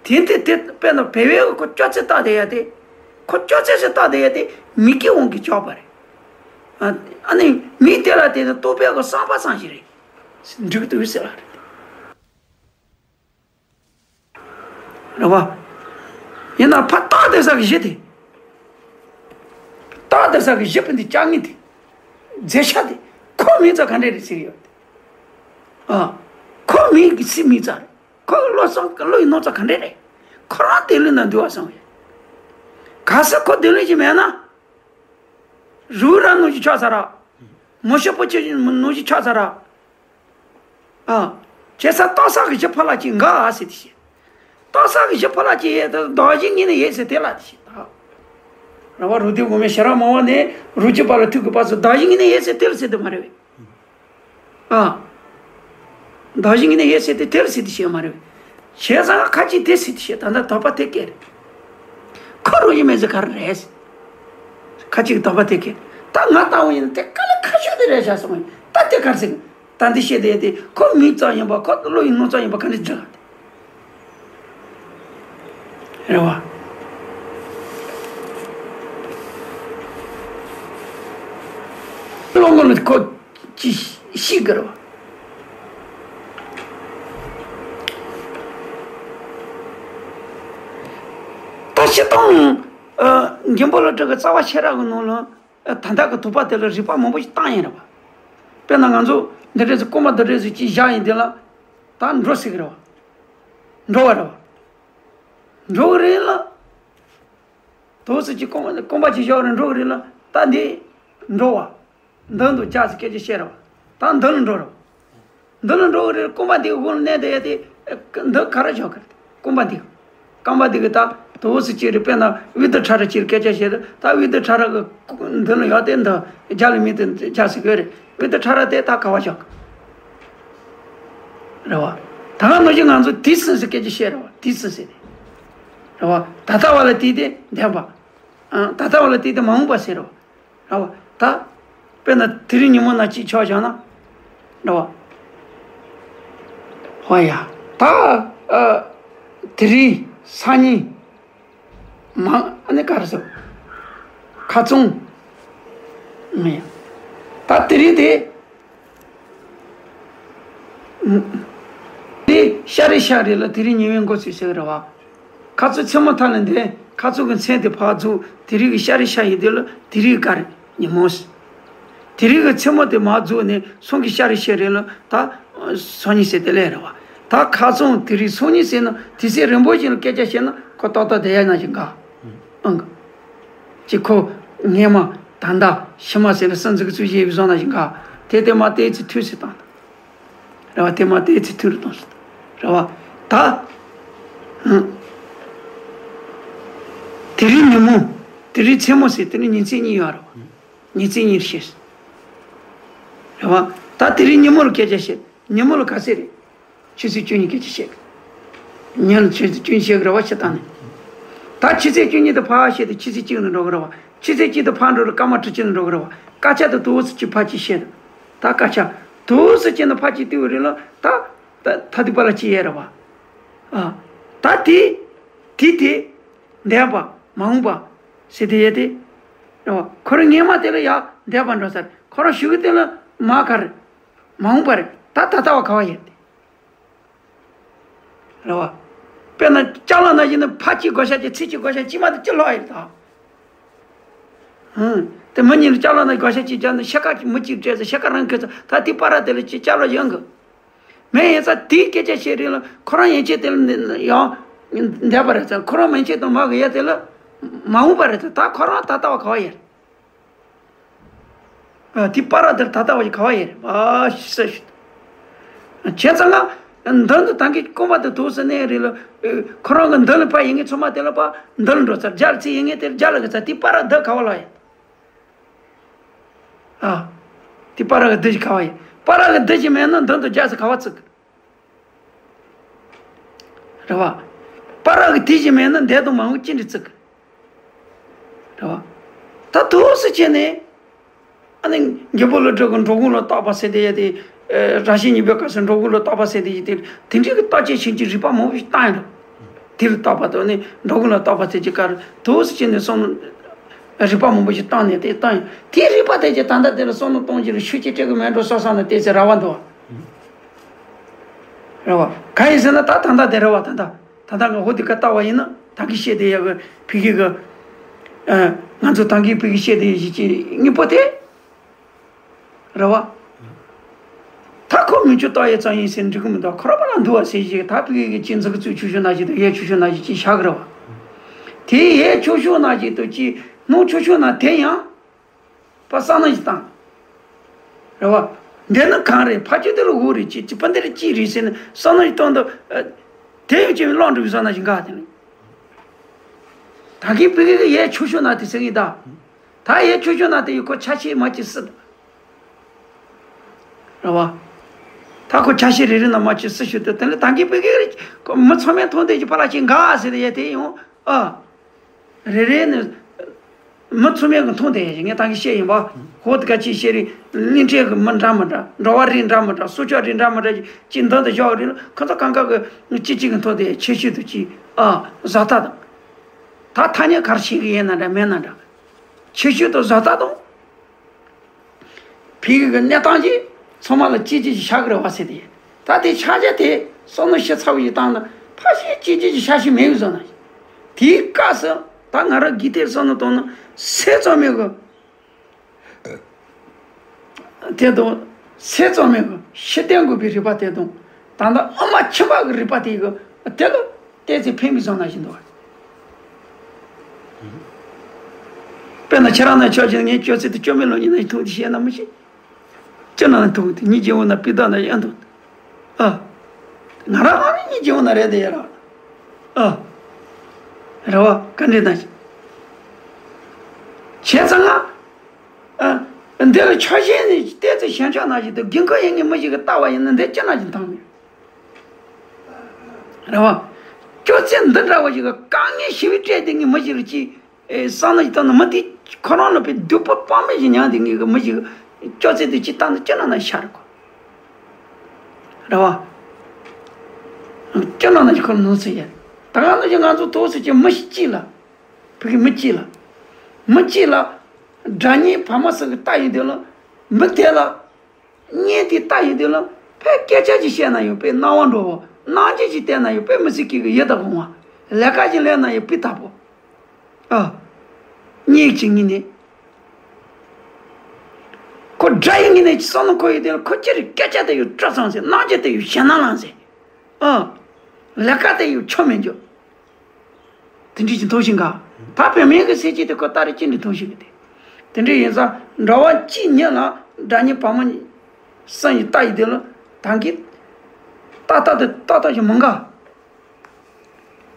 དེ་འདི་དེ་དཔེར་ན་བོད་པའི་གི་ཁོ་སྐྱོ་ཚད་བཏགས་དེ་ཡ་དེ། ཁོ་སྐྱོ་ཚད་ཟེར་བཏགས་དེ་ཡ་དེ་མིང་གི་དབང་གིས་ཆགས་པ་རེད། ཨ་ཨ་ནི་མིང་དེ་ལ་བརྟེན་ནས་རྟོག་པའི་གི་བསམ་པ་ཙམ་ཞིག་རེད། འགྲིག་འདུག་ཟེར་བ་རེད། རེད་བ། ཡིན་ན་ཕར་བཏགས་བསྡད་ས་གི་གཞི་དེ། བཏགས་བསྡད་ས་གི་གཞི་པོ་འདི་བཅའ་ངེས་དེ། རྫས་ཆ་དེ། ཁོ་མིང་ཙམ་ག་འདྲས་རེད་ཟེར་གི་ཡོད་དེ། ཨ། ཁོ་མིང་གི་ཚིག་མིང་ཙམ་རེད། ཁོ་གི་བློ་བསམ་བློ་ཡི་སྣང་ཙམ་ག་འདྲས་རེད། ཁོ་རང་བདེན་ལུགས་ན་འདུལ་བ་བཟང་བས། གལ་སྲིད་ཁོ་བདེན་ལུགས་ཅིག་མེད་ན། རུ་ར་ནང་བཞིན་ཆགས་ཚར་ར། མོ་ཤོ་པོ་ཆེ་ནང་བཞིན་ཆགས་ཚར་ར། ཨ། བྱས་ཙང་བཏགས་ས་གི་གཞི་ཕར་ལ་ཅིག་འགའ་ཨ་ཟེར་དེ་བཤད། བཏགས་ས་གི་གཞི་ཕར་ལ་ཅིག་ཡོད་དེ་བདག་གཞན་གཉིས་ནས་ཡོད་ཟེར་དེ་ལ་དེ་བཤད་ད། རེད་བ། རུ་སྡེ་དབུ་མའི་ཤེས་རབ་སྨྲ་བ་ནས་རུ་གཅིག་པ་ལ་ཐུག་གི་བར་དུ་བདག་གཞན་གཉིས་ནས་ཡོད་ཟེར་དེ་ལ་ཟེར་དེ་མ་རེད་བས། ཨ། བདག་གཞན་གཉིས་ནས་ཡོད་ཟེར་དེ་དེ་ལ་ཟེར་དེ་བཤད་མ་རེད་བས། བྱས་ཙང་ཁ་ཅིག་དེ་ཟེར་དེ་བཤད། ད་ལྟ་དོགས་པ་དེ་སྐད་རེད། ཁོ་རུ་གཞི་མེད་ཟེར་ག་རེ་རེད་ཟེར། ཁ་ཅིག་དོགས་པ་དེ་སྐད། ད་ང་ལྟ་བུ་ཡིན་ན་དེ་དཀའ་ལས་ཁག་ཤོས་དེ་རེད་ཤག་བསམ་གི། ད་དེ་ག་རེ་ཟེར་གི། ད་འདི་བཤད་དེ་དེ་ཁོ་མིང་ཙམ་ཡིན་པ། ཁོ་བློ་ཡི་སྣང་ཙམ་ཡིན་པ་ག་འདྲ་འགྲིག་ག། རེད་བ། བློ་ངོ་ལ་ཁོ་ཅི་ཤི་གི་རེད་བ། ད་སྤྱིར་བཏང་ཨ་མགོན་པོ་བློ་གྲོས་ཀྱི་རྩ་བ་ཤེས་རབ་ཀྱི་ནང་ལ། ཨ། ད་ལྟ་གི་དོགས་པ་དེ་ལ་རིགས་པ་མང་པོ་ཞིག་བཏང་ཡིན་རེད་བ། དཔེར་ན་ང་ཚོ་འདི་འདྲས་སུ་རྐང་པ་འདི་འདྲས་སུ་ཅིག་བཞག་ཡིན་དེ་ལ། ད་འགྲོ་ཟེར་གི་རེད་བ། འགྲོ་བ་རེད་བ། འགྲོ་གི་རེད་ལ། དོགས་སུ་ཅིག་རྐང་རྐང་པ་ཅིག་བཞག་རེད། འགྲོ་གི་རེད་ལ། ད་འདི་འགྲོ་བ། མདུན་དུ་བཅར་ཟེར་སྐད་ཆ་བཤད་རེད་བ། ད་མདུན་ལ་འགྲོ་རེད་བ། འདི་ལ་འགྲོ་གི་རེད། རྐང་པ་འདི་གི་དབུ་ལ་མནན་བསྡད་ཡ་དེ། འདི་ག་རེ་བྱེད་གི་རེད། རྐང་པ་འདི། རྐང་པ་འདི་གི་ད་དོགས་སུ་ཅིག་རེད། དཔེར་ན་བི་དྷ་ཁྲ་ར་ཅིག་སྐད་ཆ་བཤད་རེད། ད་བི་དྷ་ཁྲ་ར་གི་འདི་ལ་ཡོད་དེ་འདི་རྒྱ་ལ་མི་དེ་རྒྱ་ཟེར་གི་རེད། བི་དྷ་ཁྲ་ར་དེ་ད་ག་བ་བྱེད་གི་རེད་བ། ད་ག་ནང་བཞིན་ང་ཚོ་དེ་སུ་ཟེར་སྐད་ཆ་བཤད་རེད་བ། དེ་སུ་ཟེར་རེད་བ། ད་ལྟ་བ་ལ་དེ་དེ་བདེན་པ། ཨང་། ད་ལྟ་བ་ལ་དེ་དེ་མ་འོངས་པ་ཟེར་རེད་བ། རེད་བ། ད། དཔེར་ན་དེ་རིང་ཉིན་མོ་ན་གཅིག་ཆོག་བཞག་ན། རེད་བ། ཧོ་ཡ། ད། ཨ། དེ་རིང་སང་ཉིན། མ། ཨ་ནི་ག་རེ་ཟེར། ཁ་རྩང་། མི། ད་དེ་རིང་དེ། ཤར་རི་ཤར་རི་ལ་དེ་རིང་ཉི་མའི་འགོ་ཚུགས་ཟེར་གི་རེད་བ། ཁ་ཚོ་མཚན་མོ་མཐའ་ལ་འདས། ཁ་ཚོ་གི་མཚན་དེ་ཕར་རྫོགས། དེ་རིང་གི་ཤར་རི་ཤར་ཡི་དེ་ལ་དེ་རིང་གི་ག་རེ། ཉིན་མོ་ཟེར། དེ་རིང་གི་མཚན་མོ་དེ་མར་རྫོགས་ནས་སང་གི་ཤར་རི་ཤར་རི་ལ་ད་སང་ཉིན་ཟེར་དེ་ལས་རེད་བ། ད་ཁ་སང་དེ་རིང་སང་ཉིན་ཟེར་ན་དུས་ཚོད་རིང་པོ་ཞིག་ལ་སྐད་ཆ་བཤད་ན་ཁོ་ཏག་ཏག་བསྡད་ཡ་ནང་བཞིན་འགའ། ཨང་། ཅིག་ཁོ་སྔས་མ་ད་ལྟ་ཕྱི་མ་ཟེར་ལ་སུམ་ཅུ་གི་ཚུལ་བཞེས་པའི་བཟོ་ནང་བཞིན་འགའ། དེ་དེ་མ་དེ་ཚེ་ཐུག་ཟེར་བཏང་། རེད་བ། དེ་མ་དེ་ཚེ་ཐུག་རུ་གཏོང་ཟེར། རེད་བ། ད། ཧུམ། དེ་རིང་ཉིན་མོ། དེ་རིང་མཚན་མོ་ཟེར་དེ་ནི་ཉིན་མཚན་གཉིས་ཡོད་རེད་བ། ཉིན་མཚན་གཉིས་རེད་ཤེས། རེད་བ། ད་དེ་རིང་ཉིན་མོ་ལ་སྐད་ཆ་བཤད། ཉིན་མོ་ལ་ག་ཚོད་རེད། ཆུ་ཚོད་བཅུ་གཉིས་སྐད་ཆ་བཤད། ཉིན་ལ་ཆུ་ཚོད་བཅུ་གཉིས་བཤད་གི་རེད་བ་བཤད་སྟངས་ནི། ད་ཆུ་ཚོད་བཅུ་གཉིས་དེ་ཕར་བཤད་དེ་ཆུ་ཚོད་གཅིག་ལ་འགྲོ་གི་རེད་བ། ཆུ་ཚོད་གཅིག་དེ་ཕར་འགྲོ་རེད། སྐར་མ་དྲུག་ཅུ་ལ་འགྲོ་གི་རེད་བ། སྐར་ཆ་དེ་དུས་སུ་གཅིག་ཕར་གཅིག་བཤད། ད་སྐར་ཆ་དུས་སུ་གཅིག་ནས་ཕར་གཅིག་བལྟས་པ་རེད་ལ་ད། ད་ད་དུས་པ་ལ་གཅིག་ཡས་རེད་བ། ཨ། ད་དེ། དེ་དེ། འདས་པ། མ་འོངས་པ། ཟེར་དེ་ཡས་དེ། རེད་བ། ཁོ་རང་སྔས་མ་དེ་ལ་ཡ་འདས་པ་འགྲོ་ཚར། ཁོ་རང་གཞུག་གི་དེ་ལ་མ་ག་རེ། མ་འོངས་པ་རེད། ད་ད་ལྟ་བ་ག་བ་ཡོད་དེ། རེད་བ། དཔེར་ན་ཅ་ལག་ནང་བཞིན་ནི་ཕ་གཅིག་བགོ་བཤའ་བྱས་ཚེ་གཅིག་བགོ་བཤའ་གཅིག་མ་གཏོགས་ཅི་ལྷག་ཡོད་ད། ཧུམ། དེ་མི་གཉིས་ལ་ཅ་ལག་ནང་བགོ་བཤའ་གཅིག་བརྒྱབ་ནས་ཤ་ཁ་མི་གཅིག་སྤྲད་ཚེ་ཤ་ཁ་རང་ཁྱེར་ཚེ་ད་དེ་པ་ར་དེ་ལ་ཅི་ཅ་ལག་ཡོང་གི་མེད། ཡིན་ཙང་དེའི་སྐད་ཆ་བཤད་རིང་ལ་ཁོ་རང་ཡན་ཆད་དེ་ལ་ནི་ཡང་འདས་པ་རེད་ཙང་ཁོ་རང་མན་ཆད་དང་མ་གི་ཡ་དེ་ལ་མ་འོངས་པ་རེད་ཙང་ད་ཁོ་རང་ད་ལྟ་བ་ག་བ་ཡོད། ཨ། དེ་པ་ར་དེར་ད་ལྟ་བ་ཡི་ག་བ་ཡེ་རེད་པ་ཤི་ས་ཤི། བྱས་ཙང་ང་མདུན་དུ་ད་གིན་རྐང་པ་དེ་དུག་སེ་གནས་རེད་ལ། ཁོ་རང་གི་མདུན་ལ་ཕ་ཡིན་ངེས་ཚང་མ་དེ་ལ་པ་མདུན་ལ་འགྲོ་ཚར་རྒྱ་ལ་ཚེ་ཡིན་ངེས་དེར་རྒྱ་ལ་གི་ཚར་དེ་པ་ར་འདི་ག་བ་ལ་ཡེ། ཨ། དེ་པ་ར་གི་འདི་ཞིག་ག་བ་ཡེ། པ་ར་གི་འདི་ཞིག་མེད་ན་མདུན་དུ་རྒྱ་ཚེ་ག་བ་བཙུགས། རེད་བ། པ་ར་གི་དེ་ཞིག་མེད་ན་འདས་དང་མ་འོངས་ཅི་འདྲ་བཙུགས། རེད་བ། ད་དུག་སེ་བྱས་ནས། ཨ་ནི་རྒྱལ་པོ་ལ་འགྲོ་གི་འགྲོ་ཀུན་ལ་རྟག་པ་ཟེར་དེ་ཡ་དེ། ར་ཤི་ཉི་པའི་སྐབས་སུ་འགྲོ་ཀུན་ལ་རྟག་པ་ཟེར་དེ་ཡི་དེ་དེ་འདྲའི་གི་རྟག་ཆད་ཕྱིན་གྱི་རིག་པ་མང་པོ་ཞིག་བཏང་ཡོད་འགྲོ། དེ་ལ་རྟག་པ་དང་ནི་འགྲོ་ཀུན་ལ་རྟག་པ་ཟེར་གྱི་ཀར་དུག་སེ་བྱས་ནས་སོང་། རིག་པ་མང་པོ་ཞིག་བཏང་ནས་དེ་བཏང་ཡོད་དེ་རིག་པ་དེ་ཀྱི་ད་ལྟ་དེ་ལ་བསམ་བློ་གཏོང་རྒྱུ་ལ་ཤུགས་ཀྱིས་སྤྲད་གི་མེད་འགྲོ་བསམ་བསམ་ན་དེ་ཚེ་ར་བ་འདུག་བ། རེད་བ། གང་ཡིན་ཟེར་ན་ད་ད་ལྟ་དེ་རེད་བ། ད་ལྟ་ད་ལྟ་ང་ཧོ་དེ་ཀ་ལྟ་བ་ཡིན་ན་ད་གི་བཤད་དེ་ཡ་གི་ཕི་གི་གི་ང་ཚོ་ད་གི་ཕི་གི་བཤད་དེ་ཡ་གི་ཅི་གཉིས་པོ་དེ་རེད་བ། ད་ཁོ་མི་ཆོས་ལྟ་ཡ་ཙམ་ཡིན་ཟེར་འགྲིག་གི་མི་འདུག་ཁོ་ར་པ་ལ་འདུ་བ་ཟེར་ཞིག་ད་ཕི་གི་གི་ཅི་འཛུགས་ཚུལ་ཆུ་ཤོ་ན་ཞིག་དང་ཡའི་ཆུ་ཤོ་ན་ཞིག་ཅི་བཞག་གི་རེད་བ། དེ་ཡའི་ཆུ་ཤོ་ན་ཞིག་དང་ཅི་ནོ་ཆུ་ཤོ་ན་དེ་ཡང་། པ་བསམ་བློ་ཞིག་བཏང་། རེད་བ། འདི་ནི་གང་རེད་ཕ་ཆོས་འདི་ལ་འུ་རེད་ཅི་ཅི་པ་འདི་རེད་ཅི་རེད་ཟེར་ནས་བསམ་བློ་ཞིག་གཏོང་དུ། དེ་ཡང་ཅི་བླང་འགྲོ་བའི་བསམ་བློ་ཞིག་འགག་དེ་ནི། ད་གིན་ཕི་གི་གི་ཡའི་ཆུ་ཤོ་ན་དེ་ཟེར་གི་ད། ད་ཡའི་ཆུ་ཤོ་ན་དེ་ཡི་ཁོ་ཆ་ཤས་མ་ཅི་སྲིད། རེད་བ། ད་ཁོ་ཆ་ཤས་རེ་རེ་ན་མ་ཅི་སྲིད་ཞུ་དེ་དེ་ནི་ད་གིན་ཕི་གི་གི་མི་ཚང་མས་མཐོང་དེ་ཅི་པ་ལ་ཅི་འགག་ཟེར་ཡ་དེ་ཡང་ཨ། རེ་རེ་ནི། མི་ཚང་མས་གི་མཐོང་དེ་ངས་ད་གི་བཤད་ཡིན་པ། ཧོ་དེ་ག་ཅི་བཤད་རེད་གླིང་ཕྲན་གི་མི་འདྲ་མི་འདྲ་འགྲོ་བ་རིགས་འདྲ་མི་འདྲ་སྲོག་ཆགས་རིགས་འདྲ་མི་འདྲ་ཅི་མདུན་དུ་བཞག་རེད་ལ་ཁོ་ཚོ་གང་ག་གི་ཅི་ཅི་གི་མཐོང་དེ་ཆེ་ཤོས་དུ་ཅི་ཨ་བཟའ་ཟླ་དང་། ད་ཐ་སྙད་གར་ཤེས་གི་ཡིན་ན་འདྲ་མེད་ན་འདྲ། ཆེ་ཤོས་དུ་བཟའ་ཟླ་དང་། ཕི་གི་གི་གནས་སྟངས་ཀྱིས་ཚང་མ་ལ་གཅེས་གཅེས་ཀྱི་ཤ་གི་རེ་བ་ཟེར་ཏེ། ད་དེ་ཆ་རྒྱ་དེ་བསམ་བློ་ཞིབ་ཚགས་པོ་ཞིག་བཏང་ན་ཕ་ཤེས་གཅེས་གཅེས་ཀྱི་ཤ་ཞིག་མེད་བཟོ་ན། དེའི་སྐབས་སུ་ད་ང་རང་གི་དེར་བསམ་བློ་གཏོང་ན་སེམས་ཙམ་མེད་གི། དེ་དང་སེམས་ཙམ་མེད་གི་ཤེས་ལྡན་དགོས་པའི་རིག་པ་དེ་དང་ད་ལྟ་དབུ་མ་ཆེན་པོ་གི་རིག་པ་དེ་གི་དེ་ལ་བལྟས་ཚེ་ཕན་པའི་བཟང་ན་བཞིན་འདུག་དཔེར་ན་ཁྱེད་རང་ནས་ཆོག་ཅིག་ངའི་སྤྱོད་ཚུལ་དེ་སྐྱོན་མེད་ལོ་ཉིན་ནས་ཐུག་དེ་བཤད་ན་མི་ཤེས། ཅི་ན་ཐུག་དེ་ཉིད་ཀྱི་འོ་ན་པི་ད་ན་ཡང་ཐུག་ཨ། ང་རང་ཨ་ནི་ཉིད་ཀྱི་འོ་ན་རེད་དེ་ཡ་ར། ཨ། རེད་བ་ག་འདྲེ་ན་ཞིག་བྱས་ཙང་ང་། ཨ། འདི་ལ་ཆ་ཤས་ནས་བལྟས་ཚེ་ཞན་ཆ་ན་ཞིག་ཏུ་དགེ་མཁོ་ཡིན་ངེས་མི་ཞིག་གི་ལྟ་བ་ཡིན་ན་འདི་ཅི་ན་ཞིག་ཐང་མེད། རེད་བ། སྤྱོད་ཚུལ་འདི་འདྲ་བ་ཞིག་གི་དཀའ་ངལ་ཞི་བའི་སྤྲད་དེ་ངས་མི་ཞིག་ལ་ཅི། ཨེ་བསམ་བློ་ཞིག་བཏང་ན་མི་དེ་ཁོ་རང་ལ་པའི་སྡུག་པོ་དཔག་མེད་ཞིག་མྱངས་དེ་ངས་གི་མི་ཞིག་སྤྱོད་ཚུལ་དེ་ཅི་ལྟ་ན་ཅི་ན་ན་ཤར་གོ། རེད་བ། ཅི་ན་ན་ཞིག་ཁོ་ལ་ནོར་ཚུལ་ཡ། ད་ག་ནང་བཞིན་ང་ཚོ་ཐོག་སུ་ཅི་མི་ཞིག་ཅི་ལ། བུ་གི་མི་གཅིག་ལ། མི་གཅིག་ལ། དགྲ་གཉེན་བར་མ་སོགས་ཀྱི་རྟགས་ཡིན་དུས་ལ། མི་དེ་ལ། གཉེན་དེའི་རྟགས་ཡིན་དུས་ལ། ཕའི་སྐད་ཆ་ཅིག་བཤད་ན་ཡང་པའི་སྣང་བ་འགྲོ་བ། རྣམ་འགྱུར་ཅིག་བལྟས་ན་ཡང་དཔེ་མི་སྲིད་ཀྱི་ཡིད་དུ་འོང་བ། ལས་ཀ་ཅིག་ལས་ན་ཡང་སྤུས་དག་པོ། ཨ། སྙིང་གཅིག་ཉིད་ནས། ཁོ་དགྲ་ཡི་ངོས་ནས་བསམ་ན་ཁོ་ཡི་དེ་ལ་ཁོ་ཅི་རིགས་སྐད་ཆ་དེ་ཡང་སྤྲོ་ཚང་ཟེར། རྣམ་འགྱུར་དེ་ཡང་ཞེད་སྣང་ལངས་ཟེར། ཨ། ལས་ཀ་དེ་ཡང་ཆོ་མི་འཇུག་དེ་འདྲ་ཅིག་མཐོང་ཞིང་ག་ད་བུད་མེད་ཀྱི་སེམས་ཅན་དེ་ཁོ་ལྟ་རེ་ཅི་འདྲ་མཐོང་ཞིང་གི་དེ། དེ་འདྲ་ཡིན་ཙང་འགྲོ་བ་གཅིག་ཉིད་ལ་དགྲ་གཉེན་བར་མ་གསུམ་ཡི་ལྟ་ཡི་དེ་ལ་ད་གིན་ཏག་ཏག་དེ་ཏག་ཏག་ཞིག་མི་འགའ།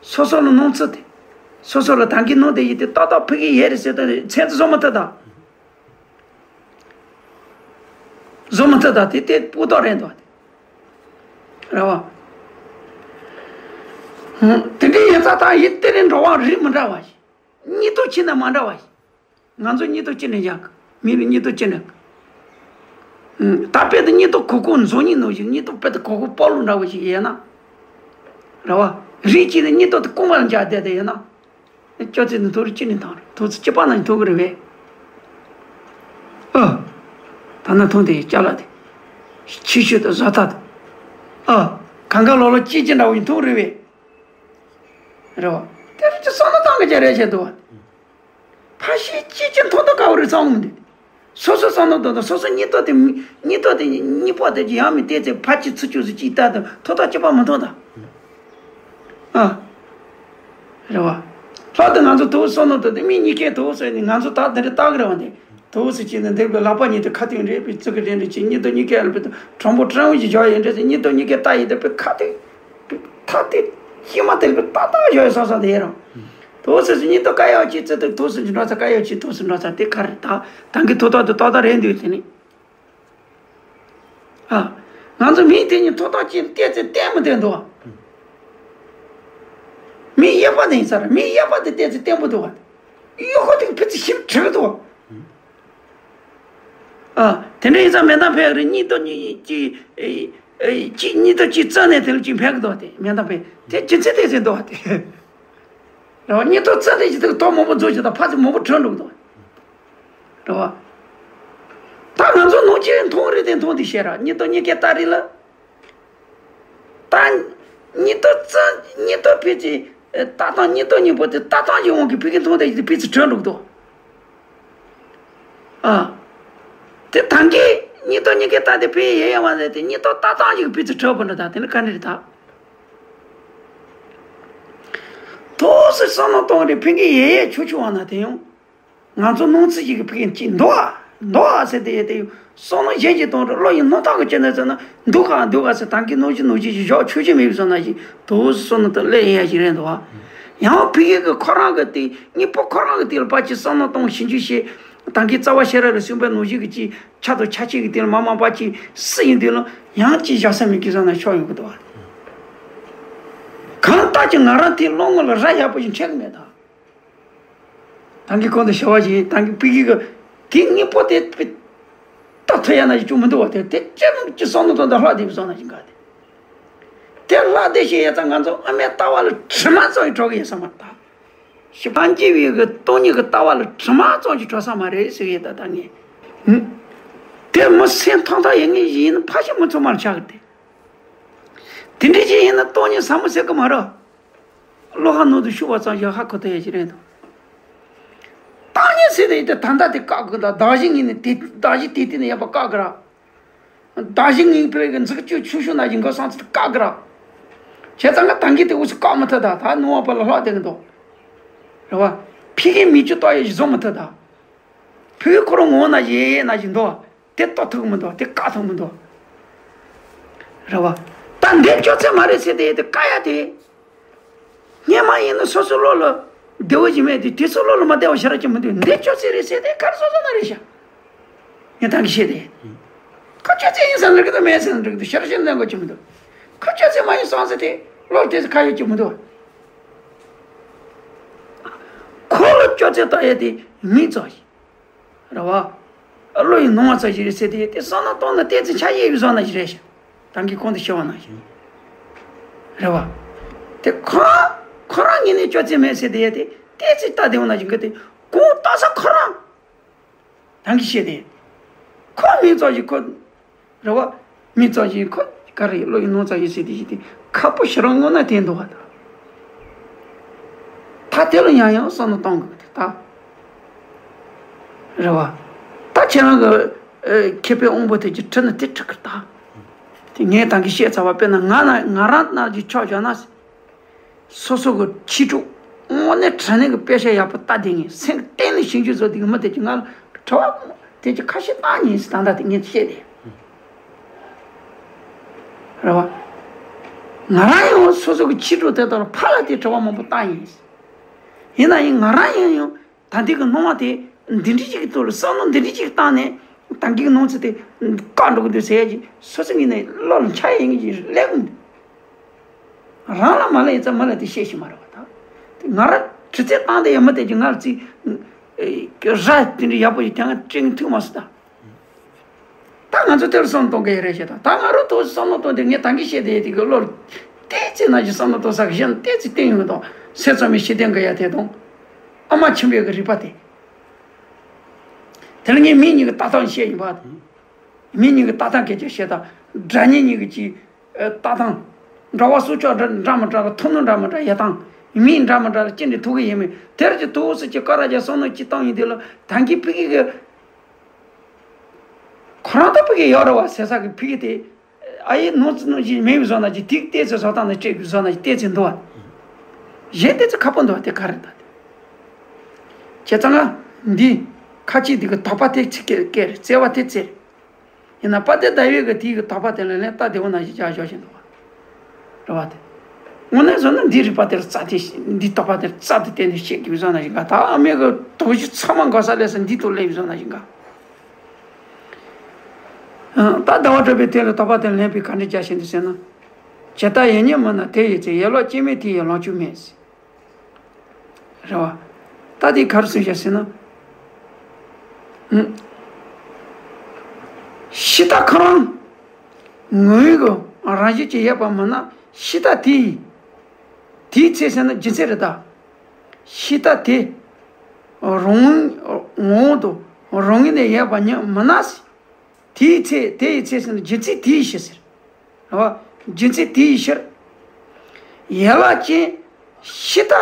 སོ་སོ་ལ་གནོང་ཚུལ་དེ། སོ་སོ་ལ་ད་གིན་གནོང་དེ་ཡི་དེ་ཏག་ཏག་ཕ་གི་ཡོད་རེད་ཟེར་ཏེ་མཚན་དུ་བཟོ་མི་ཐུབ་ད། བཟོ་མི་ཐུབ་ད་དེ་དེ་སྤུ་དག་རེད་འདུག་དེ། རེད་བ། ཧུམ། དེ་འདྲའི་ཡིན་ཙང་ད་ཡིན་དེ་རིང་འགྲོ་བ་རིགས་མི་འདྲ་བ་ཞིག་སྙིང་སྟོབས་ཆེ་ན་མ་འདྲ་བ་ཞིག་ང་ཚོ་སྙིང་སྟོབས་ཅི་ནས་བཞག་མི་ལ་སྙིང་སྟོབས་ཅི་ནས། ཧུམ། ད་དཔེ་དེ་སྙིང་སྟོབས་གོ་གོ་མཛོ་སྙིང་ནང་བཞིན་སྙིང་སྟོབས་དཔེ་དེ་གོ་གོ་སྤོ་ལོ་འདྲ་བ་ཞིག་ཡོད་ན། རེད་བ། རིགས་གཅིག་ནས་སྙིང་སྟོབས་དེ་རྐུན་མ་ལ་འཇགས་བསྡད་དེ་ཡོད་ན། སྐྱོ་ཚིག་ནི་ཐུགས་རེ་ཅི་ནས་བཏང་རེད། ཐུགས་རྗེ་ཅི་པ་ན་ཐུག་གི་རེད་བས། ཨ། ད་ན་ཐུང་དེ་ཅ་ལག་དེ། ཆེ་ཤོས་དང་བཟོ་ལྟ་དང་། ཨ། གང་ག་ལོ་ལོ་ཅི་ཅི་འདྲ་བོ་ཡིན་ཐུག་རེད་བས། རེད་བ། དེ་རུ་ཅི་བསམ་བློ་བཏང་གི་ཅི་རེད་བྱས་འདུག་བ། ཕ་ཤི་ཅི་ཅི་མཐོ་ཐོ་དཀའ་བོ་རེད་བསམ་འོང་དེ། སོ་སོ་བསམ་བློ་བཏང་དང་སོ་སོ་སྙིང་སྟོབས་དེ་སྙིང་སྟོབས་དེ་གཉིས་པོ་དེ་ཡང་མི་བལྟས་ཚེ་ཕ་ཅི་ཚུ་ཅུ་སུ་ཅི་ལྟ་དང་ཐོ་ཐོ་ཅི་པ་མི་མཐོང་དང་། ཨ། རེད་བ། ལྷག་ཏུ་ང་ཚོ་དུ་བ་སོ་ནོ་དུ་དེ་མི་གཉིས་ཀའི་དུ་བ་སོ་ནི་ང་ཚོ་ད་འདི་འདྲ་བཏགས་རེད་བ། འདི་དུ་བ་སུ་ཅི་ནི་འདིར་བའི་ལག་པ་གཉིས་དེ་ཁ་ཐུག་རེད་པའི་ཙི་གི་རེད་འདྲ་ཅི་གཉིས་དུ་གཉིས་ཀའི་ལ་པའི་དུ་དྲང་པོ་དྲང་བོ་ཞིག་བཞག་ཡིན་འདྲ་ཅི་གཉིས་དུ་གཉིས་ཀའི་ལྟ་ཡིན་དུ་པའི་ཁ་ཐུག་པའི་ཐ་དེ་ཤི་མ་དེར་པའི་ཏག་ཏག་བཞག་ཡོད་ས་ས་དེ་ཡིན་རང་། དུ་བ་སུ་ཅི་གཉིས་དུ་ཀ་ཡོད་ཅི་ཙི་དུ་དུ་སུ་ཅི་འགྲོ་ས་ཀ་ཡོད་ཅི་དུ་སུ་འགྲོ་ས་དེ་ཁ་རེད། ད་ད་གི་དུ་ཏག་དུ་ཏག་ཏག་རེད་འདུག་དེ་ནི། ཨ། ང་ཚོ་མིའི་དེ་ཉིད་ཐོག་ཐག་ཅིག་བལྟས་ཚེ་བལྟས་མི་བལྟས་འདུག་བ། མི་གཡས་པ་དེ་ཡིན་ས་རེད། མི་གཡས་པ་དེ་བལྟས་ཚེ་བལྟས་མི་འདུག་བ། གཡོག་ཁོ་དེ་ཕི་ཚེ་ཞིབ་དྲི་གི་འདུག་བ། ཨ། དེ་འདྲ་ཡིན་ཙང་མེ་མདའ་ཕེབས་རེད། གཉིས་དོ་གཉིས་ཀྱི་ཨེ་ཨེ་གཅིག་གཉིས་དོ་གཅིག་རྩ་ནས་དེ་ལ་གཅིག་ཕན་གི་འདུག་བ། དེ་མེ་མདའ་ཕེབས་དེ་རྒྱུ་མཚན་དེ་ཚེ་འདུག་བ་དེ། རེད་བ། གཉིས་ཐོག་རྩ་དེ་ཅི་ཐོག་ཐོག་མང་པོ་རྫོགས་ཅི་དང་ཕ་ཚི་མང་པོ་གྲོལ་འགྲོ་གི་འདུག་བ། རེད་བ། ད་ང་ཚོ་ནང་ཆེན་མཐོང་རེད་དེ་མཐོང་དེ་བཤད་ར། གཉིས་ཐོག་གཉིས་ཀའི་ལྟ་རེད་ལ། ད། གཉིས་ཐོག་རྩ་གཉིས་ཐོག་ཕི་ཚི་ལྟ་སྟངས་གཉིས་ཐོག་གཉིས་པོ་དེ་ལྟ་སྟངས་ཀྱི་དབང་གིས་ཕི་གི་མཐོང་དེ་ཅི་ཕི་ཚི་གྲོལ་འགྲོ་གི་འདུག་ཨ། དེ་ད་གིན་གཉིས་ཐོག་གཉིས་ཀའི་ལྟ་དེ་ཕི་ཡེ་ཡེ་བ་ཟེར་དེ་གཉིས་ཐོག་ལྟ་སྟངས་ཀྱི་ཕི་ཚི་གྲོལ་བ་འདྲ། ད་དེ་ནི་ག་འདྲ་རེད་ད། ཐོག་སེ་བསམ་བློ་གཏོང་རེ་ཕན་གི་ཡེ་ཡེ་ཆུ་ཆུ་བ་ན་དེ་ཡང་། ང་ཚོ་སྣང་ཚུལ་ཞིག་གི་ཕན་གི་འདུག་ཨ། འདུག་ཨ་ཟེར་དེ་ཡེ་དེ་ཡང་བསམ་བློ་གཞན་ཞིག་གཏོང་རེ་བློ་ཡི་སྣང་ཐག་གི་ཅི་ན་ཟེར་ན་འདུག་ག་འདུག་ག་ཟེར་ད་གི་ནོར་གཞི་ནོར་གཞི་ཞིག་བཞག་ཆོག་གི་མེད་བསམ་ན་ཞིག་ཐོག་སེ་བསམ་བློ་དེ་སླེབས་ཡ་ཞིག་རེད་འདུག་ཨ། ཡང་ཕན་གི་ཁོ་རང་གི་དེ་གཉིས་པོ་ཁོ་རང་གི་དེ་ལ་ཕར་ཅིག་བསམ་བློ་གཏོང་ཞིབ་འཇུག་བྱེད། ད་གི་རྩ་བ་ཤེས་རབ་ལ་གསུངས་པའི་ནོར་གཞི་གི་ཅི། ཆ་དང་ཆ་ཆེ་གི་དེ་ལ་མ་མང་པ་ཅིག་སུ་ཡིན་དུས་ལ་ཡང་ཅིག་བཞག་ས་མེད་ཀི་བཟོ་ན་ཆོག་ཡོང་གི་འདུག་བ། གང་ལྟར་ཀྱང་ང་རང་དེ་བློ་ངོ་ལ་ར་ཡག་པོ་ཞིག་འཕྲད་གི་མེད་ད། ད་གི་གོང་དུ་ཞུ་བ་བཞིན་ད་གི་ཕི་གི་གི་དེ་དངོས་པོ་དེ་ལྟ་ཐུབ་ཡ་ན་ཞིག་ཅུང་མི་འདུག་བ། དེ་དེ་ཅི་ནམ་ཅི་བསམ་བློ་གཏོང་དང་ལྷག་བསྡད་པའི་བཟོ་ན་ཞིག་འགའ་དེ། དེ་ལྷག་བསྡད་ཤེས་ཡ་ཙང་ང་ཚོ་ཨ་མའི་ལྟ་བ་ལ་དྲི་མ་ཙམ་ཞིག་གྲོགས་ཀྱི་ཡོད་ས་མ་རེད་ད། ཞི་བ་སྐྱེ་བའི་གི་སྟོང་ཉིད་ཀྱི་ལྟ་བ་ལ་དྲི་མ་ཙམ་ཞིག་གྲོལ་ས་མ་རེད་ཟེར་གི་ཡོད་ད་ལྟ་ངས། ཧུམ། དེ་མི་སེམས་ཐག་ཐག་ཡིན་ངེས་ཡིན་ན་ཕ་ཤི་མི་ཚང་མར་ཆགས་གི་དེ། དེ་འདྲ་ཅིག་ཡིན་ན་སྟོང་ཉིད་ཟབ་མོ་ཟེར་གི་མ་རེད། བློ་ཁ་ནང་དུ་ཤུགས་པ་ཙམ་ཞིག་ཧ་གོ་ཐུབ་ཡ་ཞིག་རེད་འདུག་སྟོང་ཉིད་ཟེར་དེ་ཡིན་ཏེ་ད་ལྟ་དེ་བཀག་གི་ད་གདགས་གཞི་ངོས་ནས་དེ་གདགས་གཞི་དེ་དེ་ནས་ཡོད་པ་བཀག་གི་ར། གདགས་གཞི་ངེས་པའི་གི་འཛུགས་སྤྱོད་ཆུང་ཤོས་ན་ཡིན་གོ་སང་ཚིག་བཀག་གི་ར། བྱས་ཙང་ང་ད་གིན་དེ་འུ་ཚོ་བཀག་མི་ཐུབ་ད། ད་ནུ་བ་པ་ལ་ལྷག་བསྡད་གི་འདུག་རེད་བ། ཕི་གི་མི་ཆུ་ཏོ་ཡེ་བཟོ་མི་ཐུབ་ད། ཕི་གི་ཁོ་རང་ངོ་ན་ཡེ་ཡེ་ན་བཞིན་འདུག་དེ་ལྟ་ཐུབ་མི་འདུག་དེ་བཀག་ཐུབ་མི་འདུག་རེད་བ། ད་འདི་སྐྱོ་ཚད་མ་རེད་ཟེར་དེ་དེ་བཀག་ཡ་དེ། སྔོན་མ་ཡིན་ན་སོ་སོ་བློ་ལ་བདེ་བོ་ཞིག་མེད་དུས་དུས་ཚོད་བློ་ལ་མ་བདེ་བ་ཞེ་དྲག་ཅིག་མི་འདུག་འདི་སྐྱོ་ཚད་རེད་ཟེར་དེ་གར་སོ་སོ་ན་རེད་ཤག་ངས་ད་གི་བཤད་དེ། ཁོ་སྐྱོ་ཚད་ཡིན་ས་ན་འགྲིག་གི་འདུག་མེད་ས་ན་འགྲིག་གི་འདུག་ཤར་ཤར་ནས་འགོ་ཅིག་མི་འདུག་ཁོ་སྐྱོ་ཚད་མ་ཡིན་སོང་ཟེར་དེ་བློ་དེ་ཚོ་ཁ་ཡོད་ཅིག་མི་འདུག་ཁོ་ལ་སྐྱོ་ཚད་ལྟ་ཡས་དེ་མིག་ཙམ་ཞིག་རེད་བ། བློ་ཡི་སྣང་བ་ཙམ་ཞིག་རེད་ཟེར་དེ་དེ་བསམ་བློ་གཏོང་ན་ཏོག་ཙམ་ཆ་ཡེ་བའི་བཟོ་ན་ཞིག་རེད་ཤག་ད་གིན་གོང་དུ་ཞུ་བ་ནང་བཞིན། རེད་བ། དེ་ཁོ་རང་ཁོ་རང་ཉིད་ནས་སྐྱོ་ཚད་མེད་ཟེར་དེ་ཡ་དེ་ཏོག་ཙམ་ལྟ་བདེ་བོ་ན་ཞིག་གི་དེ་གོང་ལྟ་ས་ཁོ་རང་། ད་གིན་བཤད་དེ། ཁོ་མིག་ཙམ་ཞིག་ཁོ། རེད་བ། མིག་ཙམ་ཞིག་ཁོ་ག་རེ་བློ་ཡི་སྣང་ཙམ་ཞིག་ཟེར་དེ་ཞིག་དེ་ག་ ཁག་པོ་ཞེ་དྲག་དངོས་གནས་དེ་འདུག་བ་ད། ད་དེ་ལ་ཡང་ཡང་བསམ་བློ་གཏོང་དགོས་ཀྱི་འདུག་ད། རེད་བ། ད་ཁྱེད་རང་གི་ཨེ་མཁས་པའི་དབང་པོ་དེ་གྱིས་ཁྲིད་ན་དེ་ཁྲིད་ཀྱི་ད། དེ་ངས་ད་གིན་བཤད་ཚར་བ། དཔེར་ན་ང་ན་ང་རང་ན་གྱི་ཕྱོགས་བཞག་ན། སོ་སོ་གི་ཕྱི་དྲོ་དངོས་གནས་དྲང་གནས་ཀྱི་དཔེ་ཆ་ཡག་པོ་ལྟ་བསྡད་མཁན། སེམས་གཏིང་ནས་ཞིབ་འཇུག་བཟོ་བསྡད་མཁན་མི་དེ་གྱིས་ང་ལ་དྲི་བ་དེ་གྱིས་ཁ་ཤས་བཏང་མྱོང་ཟེར། ད་ལྟ་དེ་ངས་བཤད་དེ། རེད་བ། ང་རང་ཡང་སོ་སོ་གི་ཕྱི་དྲོ་དེ་དག་ལ་ཕར་ལ་དེ་དྲི་བ་མང་པོ་བཏང་ཡིན། ཡིན་ན་ཡང་ང་རང་ཡང་ཡང་ད་ལྟའི་གི་སྣང་བ་དེ་འདི་འདྲ་ཅིག་གི་ཐོག་ལ་བསམ་བློ་འདི་འདྲ་ཅིག་བཏང་ནས་ད་གིན་གི་སྣང་ཚུལ་དེ་བཀག་འགྲོ་གི་འདུག་ཟེར་ཡ་ཅིག་སོ་སོ་ངོས་ནས་བློ་ལ་འཆར་ཡ་ཡིན་གྱི་ལས་ཀུན། རང་ལ་མ་ལས་ཡིན་ཙང་མི་ལ་དེ་བཤད་ཤེས་མ་རེད་བ་ད། དེ་ང་རང་དྲི་རྩད་བཏང་དེ་ཡ་མི་དེ་གྱིས་ང་ལ་ཅིག་ར་དེ་འདྲ་ཡག་པོ་ཞིག་དེ་སྔ་སྤྲད་མཁན་ཐུག་མ་སོང་ད། ད་ང་ཚོ་དེར་བསམ་གཏོང་གི་ཡོད་རེད་ཤག་ད་ད་ང་རང་ཐོག་བསམ་བློ་གཏོང་དེ་ངས་ད་གིན་བཤད་དེ་དེ་གི་བློ་ལ་ཏོག་ཙམ་ནང་བཞིན་བསམ་བློ་གཏོང་ས་གི་གཞན་ཏོག་ཙམ་བསྟན་ཡོང་གི་འདུག་སྲས་ཚོགས་མའི་ཤེས་ལྡན་དགེ་ཡ་དེ་དང་། ཨ་མ་ཆེན་པོའི་གི་རིག་པ་དེ། དེ་ལ་ངས་མི་གཉིས་ཀྱི་ལྟ་སྟངས་བཤད་ཡིན་པ། མི་གཉིས་ཀྱི་ལྟ་སྟངས་སྐད་ཆ་བཤད་ད། དགྲ་གཉེན་གཉིས་ཀྱི་ཅིག་ལྟ་སྟངས། འདྲ་བ་སྲོག་ཆགས་འདྲ་འདྲ་མི་འདྲ་ལ་ཐུགས་སྣང་འདྲ་མི་འདྲ་ཡ་དང་། མི་འདྲ་མི་འདྲ་ལ་ཅི་འདྲ་ཐུག་གི་ཡིན་མིན་དེར་ཅིག་ཐུགས་སུ་ཅིག་སྐོར་ར་རྒྱག་བསམ་བློ་ཅིག་བཏང་ཡིན་དུས་ལ་ད་གིན་ཕ་གི་གི་ཁོ་རང་ད་ཕ་གི་ཡོད་རེད་བ་ཟེར་ས་གི་ཕ་གི་དེ། ཨ་ཡེ་ནོར་ཙི་ནོར་ཅིག་མེད་པའི་བཟོ་ན་ཅིག་དེ་ལྟས་ཚེ་བཟོ་སྟངས་ནས་སྤྲད་པའི་བཟོ་ན་ཅིག་ལྟས་ཚེ་འདུག་བ། གཞན་ལྟས་ཚེ་ཁག་པོ་འདུག་བ་དེ་ག་རེ་ད་དེ། བྱས་ཙང་ང་འདི་ཁ་ཅིག་འདི་གི་དོགས་པ་དེ་ཚིག་སྐད་སྐད་རེད། བརྩེ་བ་དེ་བརྩེ་རེད། ཡིན་ན་དཔལ་ལྡན་ཟླ་འོད་ཀྱིས་དེའི་གི་དོགས་པ་དེ་ལ་ལན་ལྟ་བདེ་བོ་ནང་བཞིན་རྒྱག་ཞོར་བཞིན་འདུག་བ། རེད་བ་དེ། དངོས་གནས་བཟོ་ན་འདིའི་རིག་པ་དེར་རྩ་དེ་འདིའི་དོགས་པ་དེར་རྩ་དེ་བསྟན་ནས་བཤད་དགོས་བཟོ་ན་བཞིན་ག་ད་ཨ་མའི་གི་དོགས་གཞི་ཚང་མ་འགོག་ས་ལས་ས་འདི་ཐོག་སླེབས་བཟོ་ན་བཞིན་ག་ད་ཟླ་བ་གྲགས་པས་དེ་ལ་དོགས་པ་དེ་ལན་པའི་ག་འདྲ་བྱ་བཞིན་དུ་ཟེར་ན། ཇི་ལྟར་ཡིད་གཉིས་མིན་ན་དེ་ཡི་ཚེ། ཡིད་ལོག་སྐྱེ་མེད་དེ་ཡི་ལོངས་སྤྱོད་མེད། རེད་བ། ད་དེ་ག་རེ་གསུངས་བཞག་ཟེར་ན། ཨུམ། ཕྱི་ལྟ་ཁོ་རང་ངོ་བོའི་གི་རང་བཞིན་གྱིས་ཡོད་པ་མིན་ན་ཕྱི་ལྟ་དེ་ཡི་དེའི་ཚེ་ཟེར་ན་རྒྱུ་མཚན་རེད་ད། ཕྱི་ལྟ་དེ་རང་ངོ་བོ་དང་རང་ངོས་ནས་ཡོད་པ་ཉིད་མིན་ན། དེའི་ཚེ་དེ་ཡི་ཚེ་ཟེར་ན་རྒྱུ་མཚན་དེའི་ཕྱིར་ཟེར། རེད་བ། རྒྱུ་མཚན་དེའི་ཕྱིར། ཡན་ལག་ཅན་ཕྱི་ལྟ་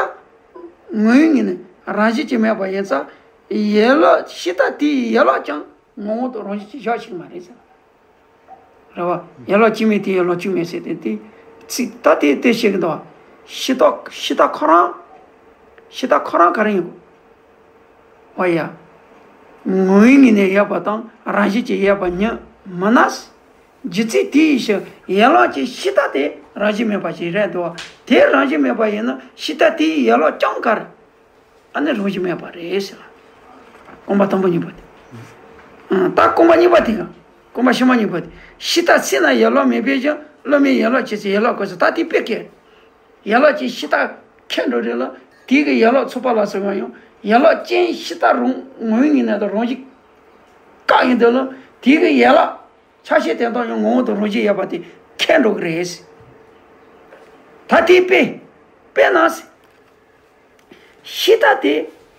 ངོ་བོའི་ངོས་ནས་རང་བཞིན་གྱིས་མེད་པ་ཡིན་ཙང་། ཡན་ལག་ཕྱི་ལྟ་དེའི་ཡན་ལག་ཀྱང་ངོ་བོ་དང་རང་བཞིན་གྱིས་བཞག་ཤེས་ཀྱི་མ་རེད་ཟེར། རེད་བ། ཡན་ལག་སྐྱེ་མེད་དེ་ཡི་ལོངས་སྤྱོད་མེད་ཟེར་དེ་དེ་ཚིག་ད་དེ་དེ་བཤད་ཀྱི་འདུག་བ། ཕྱི་ལྟ་ཕྱི་ལྟ་ཁོ་རང་། ཕྱི་ལྟ་ཁོ་རང་ག་རེ་ཡིན། འོ་ཡ། ངོ་བོའི་ངོས་ནས་ཡོད་པ་དང་རང་བཞིན་གྱིས་ཡོད་པ་ཉིད་མིན་ན། རྒྱུ་མཚན་དེའི་ཕྱིར་ཡན་ལག་ཅན་ཕྱི་ལྟ་དེ་རང་བཞིན་མེད་པ་ཞིག་རེད་འདུག་བ། དེ་རང་བཞིན་མེད་པ་ཡིན་ན་ཕྱི་ལྟ་དེའི་ཡན་ལག་ཀྱང་ག་རེ། ཨ་ནི་རང་བཞིན་མེད་པ་རེད་ཟེར་ལ། རྐང་པ་དང་པོ་གཉིས་པ་དེ། ཨ། ད་རྐང་པ་གཉིས་པ་དེ་ག་རྐང་པ་ཕྱི་མ་གཉིས་པ་དེ། ཕྱི་ལྟ་ཚིག་ན་ཡན་ལག་མེད་པའི་ཕྱིར། བློ་མིན་ཡན་ལག་ཅན་ཚེ་ཡན་ལག་གོས་ཟེར། ད་དེ་དཔེ་སྐད། ཡན་ལག་ཅན་ཕྱི་ལྟ་ཁེལ་འགྲོ་རེད་ལ། དེའི་གི་ཡན་ལག་ཚོགས་པ་ལ་སོགས་པ་ཡང་ཡན་ལག་ཅན་ཕྱི་ལྟ་རང་ངོ་བོའི་ངོས་ནས་དང་རང་བཞིན་བཀག་ཡིན་དུས་ལ། དེའི་གི་ཡན་ལག་ཆ་ཤས་དེ་དག་ཡང་ངོ་བོ་དང་རང་བཞིན་ཡོད་པ་དེ་ཁེལ་འགྲོ་གི་རེད། ད་དེའི་དཔེ། དཔེར་ན། ཕྱི་ལྟ་དེ་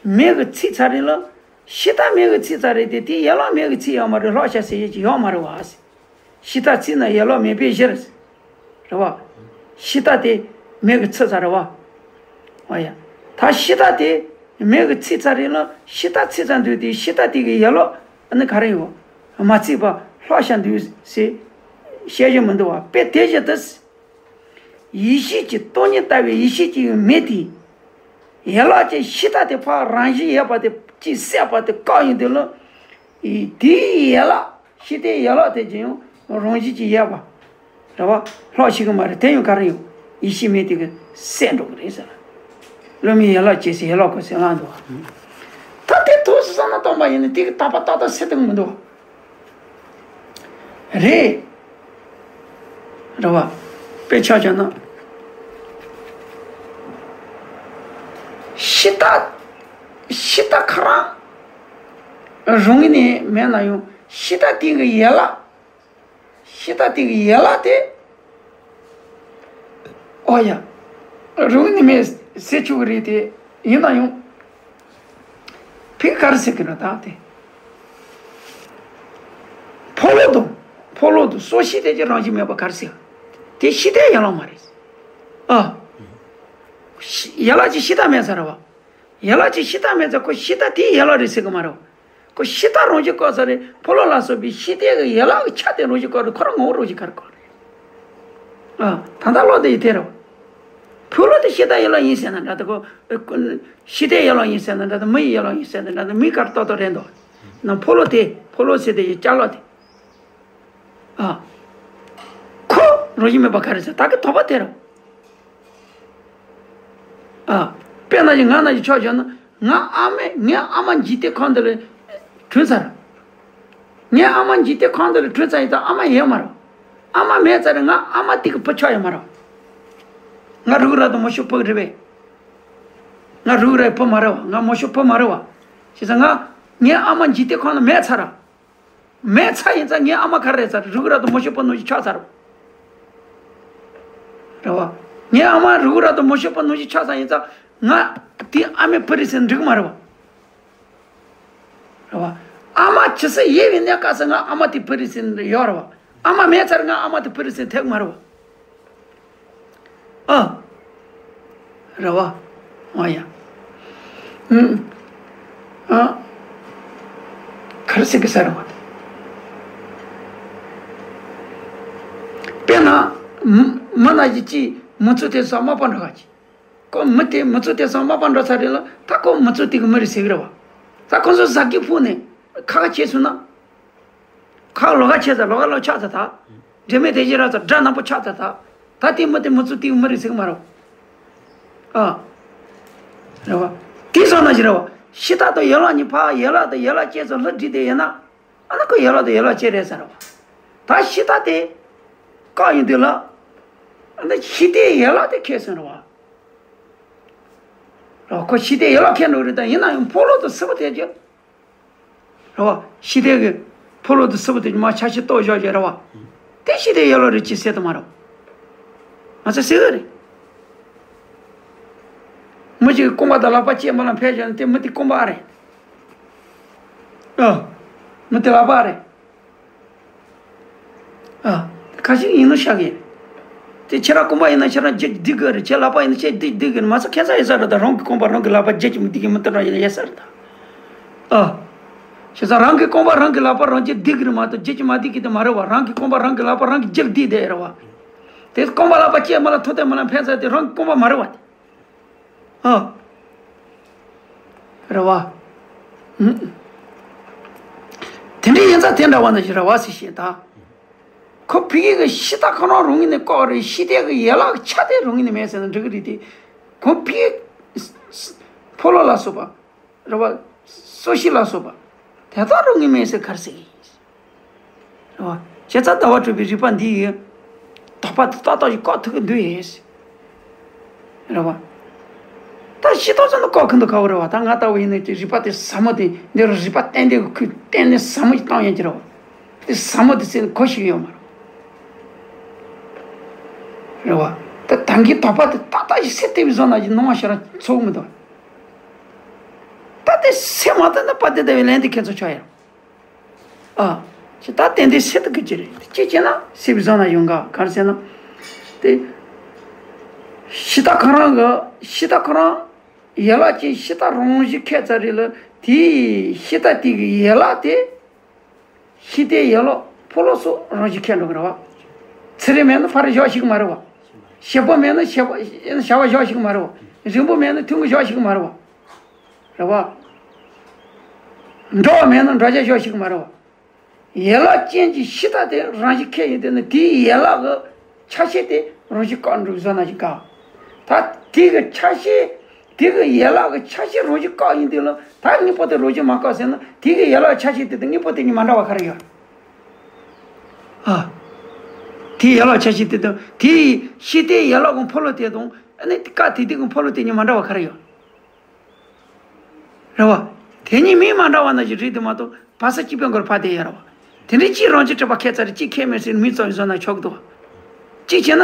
མེད་གི་ཚིག་ཚར་རེད་ལ། ཕྱི་ལྟ་མེད་གི་ཚིག་ཚར་རེད་དེ། དེ་ཡན་ལག་མེད་གི་ཚིག་ཡོད་མ་རེད། ལྷག་བྱ་ཟེར་ཡས་ཀྱི་ཡོད་མ་རེད་བ། ཕྱི་ལྟ་ཚིག་ན་ཡན་ལག་མེད་པའི་ཕྱིར། རེད་བ། ཕྱི་ལྟ་དེ་མེད་གི་ཚིག་ཚར་རེད་བ། འོ་ཡ། ད་ཕྱི་ལྟ་དེ་མེད་གི་ཚིག་ཚར་རེད་ལ། ཕྱི་ལྟ་ཚིག་ཚར་འདུག་དེ་ཕྱི་ལྟ་དེ་གི་ཡན་ལག་ཨ་ནི་ག་རེ་ཡོད། མ་ཚིག་པ་ལྷག་བྱ་འདུག་ཟེར་བཤད་རྒྱུ་མི་འདུག་བ། དཔེ་དེ་བཞིན་དུ། ཡེ་ཤེས་ཀྱི་སྟོང་ཉིད་ལྟ་བུའི་ཡེ་ཤེས་ཀྱི་མེ་དེ། ཡན་ལག་ཅན་ཕྱི་ལྟ་དེ་ཕར་རང་བཞིན་ཡོད་པ་དེ་གཅིག་སད་པ་དེ་བཀག་ཡིན་དུས་ལ། དེའི་ཡན་ལག་ཕྱི་ལྟའི་ཡན་ལག་དེ་ཀྱང་ཡང་རང་བཞིན་གྱིས་ཡོད་པ། རེད་བ། ལྷག་ཤེས་ཀྱི་མ་རེད། དེ་ཡང་ག་རེ་ཡོད། ཡེ་ཤེས་མེ་དེ་གིས་སད་འགྲོ་གི་རེད་ཟེར། བློ་མིན་ཡན་ལག་ཅན་ཚེ་ཡན་ལག་གོས་ཟེར་ལབ་འདུག་བ། ད་དེ་ཐུགས་སུ་བསམ་བློ་བཏང་པ་ཡིན་ན་དེ་གི་དག་པ་ཏག་ཏག་སད་ཐུབ་ཀྱི་མི་འདུག་བ། རེད། རེད་བ། དཔེ་ཆ་བཞག་ན། ཕྱི་ལྟ། ཕྱི་ལྟ་ཁོ་རང་རང་ངོས་ནས་མེད་ན་ཡང་ཕྱི་ལྟ་དེ་གི་ཡན་ལག་ཕྱི་ལྟ་དེ་གི་ཡན་ལག་དེ། ཨོ་ཡ། རང་ངོས་ནས་མེད་ཟེར་ཆོག་གི་རེད་དེ། ཡིན་ན་ཡང་། ཕི་ག་རེ་ཟེར་གི་ན་ད་དེ། ཕོ་ལོ་དང་། ཕོ་ལོ་དང་སོ་ཤེས་དེ་ཀྱི་རང་བཞིན་མེད་པ་ག་རེ་ཟེར། དེ་ཕྱི་ལྟའི་ཡན་ལག་མ་རེད། ཨ། ཤི- ཡན་ལག་གཅིག་ཤི་རྟགས་མེད་ས་རེད་བ། ཡན་ལག་གཅིག་ཤི་རྟགས་མེད་ཙང་ཁོ་ཤི་རྟགས་དེའི་ཡན་ལག་རེད་ཟེར་གི་མ་རེད་བ། ཁོ་ཤི་རྟགས་རང་བཞིན་བཀག་ས་རེད། ཕོ་ལོ་ལ་སོགས་པའི་ཤི་རྟགས་ཀྱི་ཡན་ལག་གི་ཆ་དེ་རང་བཞིན་བཀག་རེད། ཁོ་རང་ངོ་བོ་རང་བཞིན་ག་རེ་བཀག་རེད། ཨ། ད་ལྟ་བློ་དེ་ཡི་དེ་རེད་བ། ཕོ་ལོ་དེ་ཤི་རྟགས་ཡན་ལག་ཡིན་ཟེར་ན་འདྲ། ད་ཁོ་ཤི་རྟགས་ཡན་ལག་ཡིན་ཟེར་ན་འདྲ། ད་མི་ཡི་ཡན་ལག་ཡིན་ཟེར་ན་འདྲ། ད་མི་ག་རེ་ཏག་ཏག་རེད་འདུག་ན། ཕོ་ལོ་དེ། ཕོ་ལོ་ཟེར་དེ་ཡི་ཅ་ལག་དེ། ཨ། ཁོ་རང་བཞིན་མེད་པ་ག་རེ་ཟེར། ད་གི་དོགས་པ་དེ་རེད། ཨ། དཔེར་ན་ཅིག་ང་ན་ཅིག་ཆོག་བྱུང་ན། ང་ཨ་མས་ངའི་ཨ་མ་འཇིག་རྟེན་ཁམས་འདི་ལ་བྱུང་ཚར། ངའི་ཨ་མ་འཇིག་རྟེན་ཁམས་འདི་ལ་བྱུང་ཚར་ཡིན་ཙང་ཨ་མ་ཡོད་མ་རེད། ཨ་མ་མེད་ཙང་རེད། ང་ཨ་མ་དེ་གི་བུ་ཆགས་ཡོད་མ་རེད། ང་རུག་ར་དང་མོ་ཤོ་བུ་རེད་པས། ང་རུག་རའི་བུ་མ་རེད་བ། ང་མོ་ཤོ་བུ་མ་རེད་བ། བྱས་ཙང་ང་ངའི་ཨ་མ་འཇིག་རྟེན་ཁམས་ལ་མེད་ཚར། མེད་ཚར་ཡིན་ཙང་ངའི་ཨ་མ་ག་རེ་རེད་ཚར། རུག་ར་དང་མོ་ཤོ་བུ་ནང་བཞིན་ཆགས་ཚར། རེད་བ། ངའི་ཨ་མ་རུག་ར་དང་མོ་ཤོ་བུ་ནང་བཞིན་ཆགས་ཚར་ཡིན་ཙང་ང་དེ་ཨ་མའི་བུ་རེད་ཟེར་ན་འགྲིག་གི་མ་རེད་བ། རེད་བ། ཨ་མ་ཇི་སྲིད་ཡོད་པའི་གནས་སྐབས་སུ་ང་ཨ་མ་དེ་བུ་རེད་ཟེར་ན་ཡོད་རེད་བ། ཨ་མ་མེད་ཚར་ང་ཨ་མ་དེ་བུ་རེད་ཟེར་ན་ཐེག་མ་རེད་བ། ཨ། རེད་བ། འོ་ཡ། ཨུམ། ཨ། ག་རེ་ཟེར་གི་ས་རེད་བ། དཔེར་ན། མི་མི་ན་གི་ཅིག་མི་ཚོ་དེ་ས་མ་པ་འགྲོ་ག་ཅིག་ཁོ་མི་དེ་མི་ཚོ་དེ་ཚང་མ་པ་འགྲོ་ཚར་རེད་ལ། ད་ཁོ་མི་ཚོ་དེ་གི་མི་རེད་ཟེར་གི་རེད་བ། ད་ཁོ་ཚོ་ཟ་གི་ཕུག་ནས་ཁ་ཁ་བྱས་སོང་ན། ཁ་ལོག་ཁ་ཆད་ཚར། ལོག་ཁ་ལོག་ཆགས་ཚར་ད། འབྲེལ་མེད་དེ་བཞིན་རག་ཚར། དགྲ་ནག་པོ་ཆགས་ཚར་ད། ད་དེ་མི་དེ་མི་ཚོ་དེ་གི་མི་རེད་ཟེར་གི་མ་རེད་བ། ཨ། རེད་བ། དེ་སོང་ན་ཞིག་རེད་བ། ཤི་རྟགས་དང་ཡན་ལག་གཉིས་ཕར་ཡན་ལག་དང་ཡན་ལག་བཅས་སུ་ལྷུ་བསྒྲིལ་དེ་ཡིན་ན། ཨ་ན་ཁོ་ཡན་ལག་དང་ཡན་ལག་བཅས་རེད་ཟེར་བ། ད་ཤི་རྟགས་དེ་བཀག་ཡིན་དུས་ལ། ཨ་ན་ཤི་རྟའི་ཡན་ལག་དེ་ཁེལ་སོང་རེད་བ། རེད་བ། ཁོ་ཤི་རྟའི་ཡན་ལག་ཁེལ་འགྲོ་རེད། ད་ཡིན་ན་ཡང་ཕོ་ལོ་དང་སྲིན་པོ་དེ་ཀྱི། རེད་བ། ཤི་རྟའི་གི་ཕོ་ལོ་དང་སྲིན་པོ་དེ་ཀྱི་མ་ཆ་ཤས་གཏོགས་བཞག་བྱས་རེད་བ། དེ་ཤི་རྟའི་ཡན་ལག་རེད་ཅེས་ཟེར་དུ་མ་རེད་བ། ང་ཚོ་ཟེར་གི་རེད། མི་གཅིག་གི་རྐང་པ་དང་ལག་པ་བཅས་མ་ལ་འཕེན་བྱས་ན་དེ་མི་དེ་རྐང་པ་ཨ་རེད། ཨ། མི་དེ་ལག་པ་ཨ་རེད། ཨ། ཁ་ཤས་ཡིན་ནོ་ཤག་གི། དེ་ཁྱེད་རང་རྐང་པ་ཡིན་ན་ཁྱེད་རང་རྒྱུ་སྡིག་གི་རེད། ཁྱེད་ལག་པ་ཡིན་ན་ཁྱེད་སྡིག་སྡིག་གི་རེད། མ་ཚད་ཁྱད་མཚར་ཡོད་ས་རེད། ད་རང་གི་རྐང་པ་རང་གི་ལག་པ་རྒྱུ་གཅིག་མི་སྡིག་གི་མི་དེ་འདྲ་ཡིན་ན་ཡོད་ས་རེད་ད། ཨ། བྱས་ཙང་རང་གི་རྐང་པ་རང་གི་ལག་པ་རང་གིས་སྡིག་གི་རེད་མ་གཏོགས་རྒྱུ་གཅིག་མ་སྡིག་གི་དེ་མ་རེད་བ། རང་གི་རྐང་པ་རང་གི་ལག་པ་རང་གིས་རྒྱུ་སྡིག་དེ་རེད་བ། དེ་རྐང་པ་ལག་པ་བཅས་མ་ལ་ཐོ་དེ་མ་ལ་འཕེན་ས་དེ་རང་གི་རྐང་པ་མ་རེད་བ། ཨ། རེད་བ། ཨུམ། དེ་འདྲ་ཡིན་ཙང་དེ་འདྲ་བ་ན་ཞིག་རེད་བ་ཟེར་བཤད་ད། ཁོ་ཕ་གི་གི་ཤི་རྟགས་ཁོ་རང་རང་ངོས་ནས་བཀག་རེད། ཤི་རྟའི་གི་ཡན་ལག་གི་ཆ་དེ་རང་ངོས་ནས་མེད་ཟེར་ན་འགྲིག་གི་རེད་དེ། ཁོ་ཕ་གི་ཕོ་ལོ་ལ་སོགས་པ། རེད་བ། སོ་ཤི་ལ་སོགས་པ། དེ་དག་རང་ངོས་མེད་ཟེར་ག་རེ་ཟེར་གི་ཡིན། རེད་བ། བྱས་ཙང་ཟླ་བ་གྲུབ་པའི་རིག་པ་འདི་ཡིས་དོགས་པ་དེ་ཏག་ཏག་ཞིག་བཀག་ཐུབ་ཀྱི་འདུག་ཡིན། རེད་བ། ད་ཤི་ཐོག་ཚོ་ནི་བཀག་གི་འདུག་ག་བོ་རེད་བ། ད་ང་ལྟ་བུ་ཡིན་ན་ཀྱི་རིག་པ་དེ་ཟབ་མོ་དེ་འདི་རུ་རིག་པ་ཏན་ཏན་གྱི་ཁུལ་ཏན་ཏན་ཟབ་མོ་ཞིག་བཏང་ཡོད་ཀྱི་རེད་བ། དེ་ཟབ་མོ་དེ་ཟེར་ནས་གོ་ཤེས་ཀྱི་ཡོད་མ་རེད། རེད་བ། ད་ད་གིན་དོགས་པ་དེ་ཏག་ཏག་ཞིག་སེལ་ཐུབ་པའི་བཟོ་ན་ཞིག་སྣང་བ་ཞེ་དྲག་ཚོར་གི་མི་འདུག་ད་དེ་སེལ་མ་ཐུབ་ན་དཔལ་ལྡན་ཟླ་བའི་ལན་དེ་ཁྱེད་ཚོ་ཆོག་ཡ། ཨ། ཅི་ད་ཏན་ཏན་སེལ་ཐུབ་ཀྱི་ཅི་རེད། ཅི་བྱས་ན་སེལ་བའི་བཟོ་ན་ཡོང་ག་ག་རེ་ཟེར་ན། དེ། ཤི་རྟགས་ཁོ་རང་གི་ཤི་རྟགས་ཁོ་རང་། ཡན་ལག་ཅན་ཤི་རྟགས་རང་བཞིན་ཁྱད་མཚར་རེད་ལ། དེའི་ཤི་རྟགས་དེ་གི་ཡན་ལག་དེ། ཤི་རྟའི་ཡན་ལག་ཕོ་ལོ་སོགས་རང་བཞིན་ཁྱད་འགྲོ་གི་རེད་བ། ཚེ་རིང་མེད་ན་ཕ་རི་བཞག་ཤེས་གི་མ་རེད་བ། ཞེ་པོ་མེད་ན་ཞེ་པོ་བྱ་བ་བཞག་ཤེས་གི་མ་རེད་བ། རིང་པོ་མེད་ན་ཐུང་གི་བཞག་ཤེས་གི་མ་རེད་བ། རེད་བ། འགྲོ་བ་མེད་ན་འགྲོ་བྱ་བཞག་ཤེས་གི་མ་རེད་བ། ཡན་ལག་ཅན་གྱི་ཤི་རྟགས་དེ་རང་བཞིན་ཁྱད་ཡིན་དུས་ན་དེའི་ཡན་ལག་གི་ཆ་ཤས་དེ་རང་བཞིན་བཀག་འགྲོ་བཟོ་ན་ཞིག་ག་ད་དེ་གི་ཆ་ཤས། དེ་གི་ཡན་ལག་གི་ཆ་ཤས་རང་བཞིན་བཀག་ཡིན་དུས་ལ་ད་དངོས་པོ་དེ་རང་བཞིན་མ་བཀག་ཟེར་ན་དེ་གི་ཡན་ལག་ཆ་ཤས་དེ་དང་དངོས་པོ་དེ་གཉིས་མ་འདྲ་བ་ག་རེ་ཡོད། ཨ། དེའི་ཡན་ལག་ཆ་ཤས་དེ་དང་དེའི་ཤི་རྟའི་ཡན་ལག་གི་ཕོ་ལོ་དེ་དང་ཨ་ནི་ཀ་དེ་དེ་གི་ཕོ་ལོ་དེ་གཉིས་མ་འདྲ་བ་ག་རེ་ཡོད། རེད་བ། དེ་གཉིས་མིང་མ་འདྲ་བ་ན་ཞིག་རེད་དེ་མ་གཏོགས་བར་ས་གཅིག་པའི་མགོར་ཕར་བསྡད་ཡོད་རེད་བ། དེ་འདྲའི་གཅིག་རང་བཞིན་གྲུབ་པ་ཁྱད་མཚར་རེད། གཅིག་ཁྱད་མེད་ཟེར་མིང་ཙམ་ཞིག་བཟོ་ན་ཆོག་གི་འདུག་བ། གཅིག་བྱས་ན།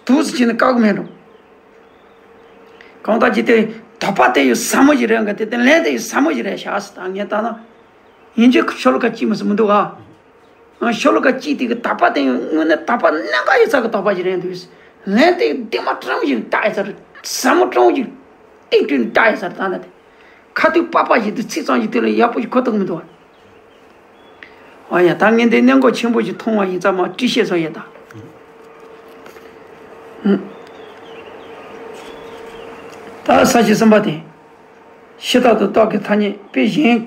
དུག་སུ་བྱས་ན་བཀག་གི་མེད་འགྲོ། གང་ལྟར་ཅི་སྟེ་དོགས་པ་དེ་ཡང་ཟབ་མོ་ཞིག་རེད་འགའ། དེ་དེ་ལན་དེ་ཡང་ཟབ་མོ་ཞིག་རེད་ཤག་ཟེར། ད་ངས་ལྟ་ན། ཡིན་གཅིག་ཤོ་ལོ་ཀ་གཅིག་མི་སྲིད་མི་འདུག་ཨ། ཨ། ཤོ་ལོ་ཀ་གཅིག་དེ་གི་དོགས་པ་དེ་ཡང་དངོས་གནས་དོགས་པ་གནད་འགག་ཡོད་ས་གི་དོགས་པ་ཞིག་རེད་འདུག་ལན་དེ་ལྡེ་མ་སྤྲང་བོ་ཞིག་བཏགས་ཡོད་ས་རེད། ཟབ་མོ་སྤྲང་བོ་ཞིག་ཏིག་ཏིག་བཏགས་ཡོད་ས་རེད། ད་ལྟ་དེ་ཁ་ཐུག་པགས་པ་ཞིག་ཏུ་ཚིག་ཙམ་ཞིག་དེ་ལ་ཡག་པོ་ཞིག་གོ་ཐུབ་མི་འདུག་བ། ཨ་ཡ། ད་ངས་འདི་གནད་འགག་ཆེན་པོ་ཞིག་མཐོང་བ་ཡིན་ཙང་མ་བཀྲིས་བཤད་སོང་ཡ་ད། ད་ས་བཅད་གསུམ་པ་དེ། ཕྱི་ལྟ་དང་རྟོག་གེའི་ཐ་སྙད་དཔེ་གཞན་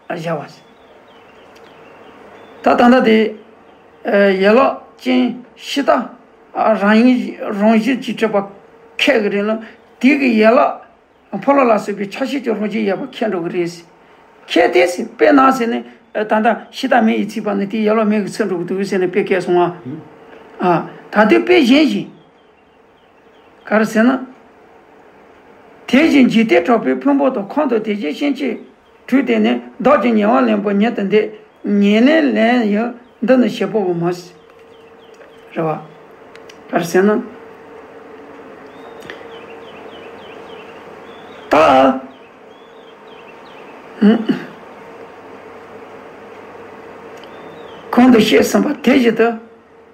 བཞག་པ། ད་ད་ལྟ་དེ་ཡན་ལག་ཅན་ཕྱི་ལྟ་རང་ཡིན་རང་བཞིན་གྱིས་གྲུབ་པ་ཁེགས་ཀྱི་རེད་ལ། དེ་གི་ཡན་ལག་ཕོ་ལོ་ལ་སོགས་པའི་ཆ་ཤས་ཀྱི་རང་བཞིན་ཡོད་པ་ཁེགས་འགྲོ་གི་རེད། ཁེགས་ཏེ་ཟེར། དཔེར་ན་ཟེར་ནས་ད་ལྟ་ཕྱི་ལྟ་མེ་ཡིས་ཚིག་པ་ནི་དེ་ཡན་ལག་མེ་གིས་ཚིག་འགྲོ་གི་འདུག་ཟེར་ནས་དཔེ་བཀལ་སོང་བ། ཨ། ད་དུང་དཔེ་གཞན་ཞིག་ག་རེ་ཟེར་ན། དེ་བཞིན་འཇིག་རྟེན་གྲགས་པའི་ཕུང་པོ་དང་ཁམས་དང་དེ་བཞིན་གཤིན་རྗེའི་དྲུག་དེ་ནི་བདག་གི་ཉེ་བར་ལེན་པ་ཉིད་དུ་འདོད། ཉེར་ལེན་ལས་ཡིན་འདི་ནི་བྱེད་པོ་གི་མོ། རེད་བ། ག་རེ་ཟེར་ན། ད། གོང་དུ་བཤད་ཟིན་པ་དེ་བཞིན་དུ།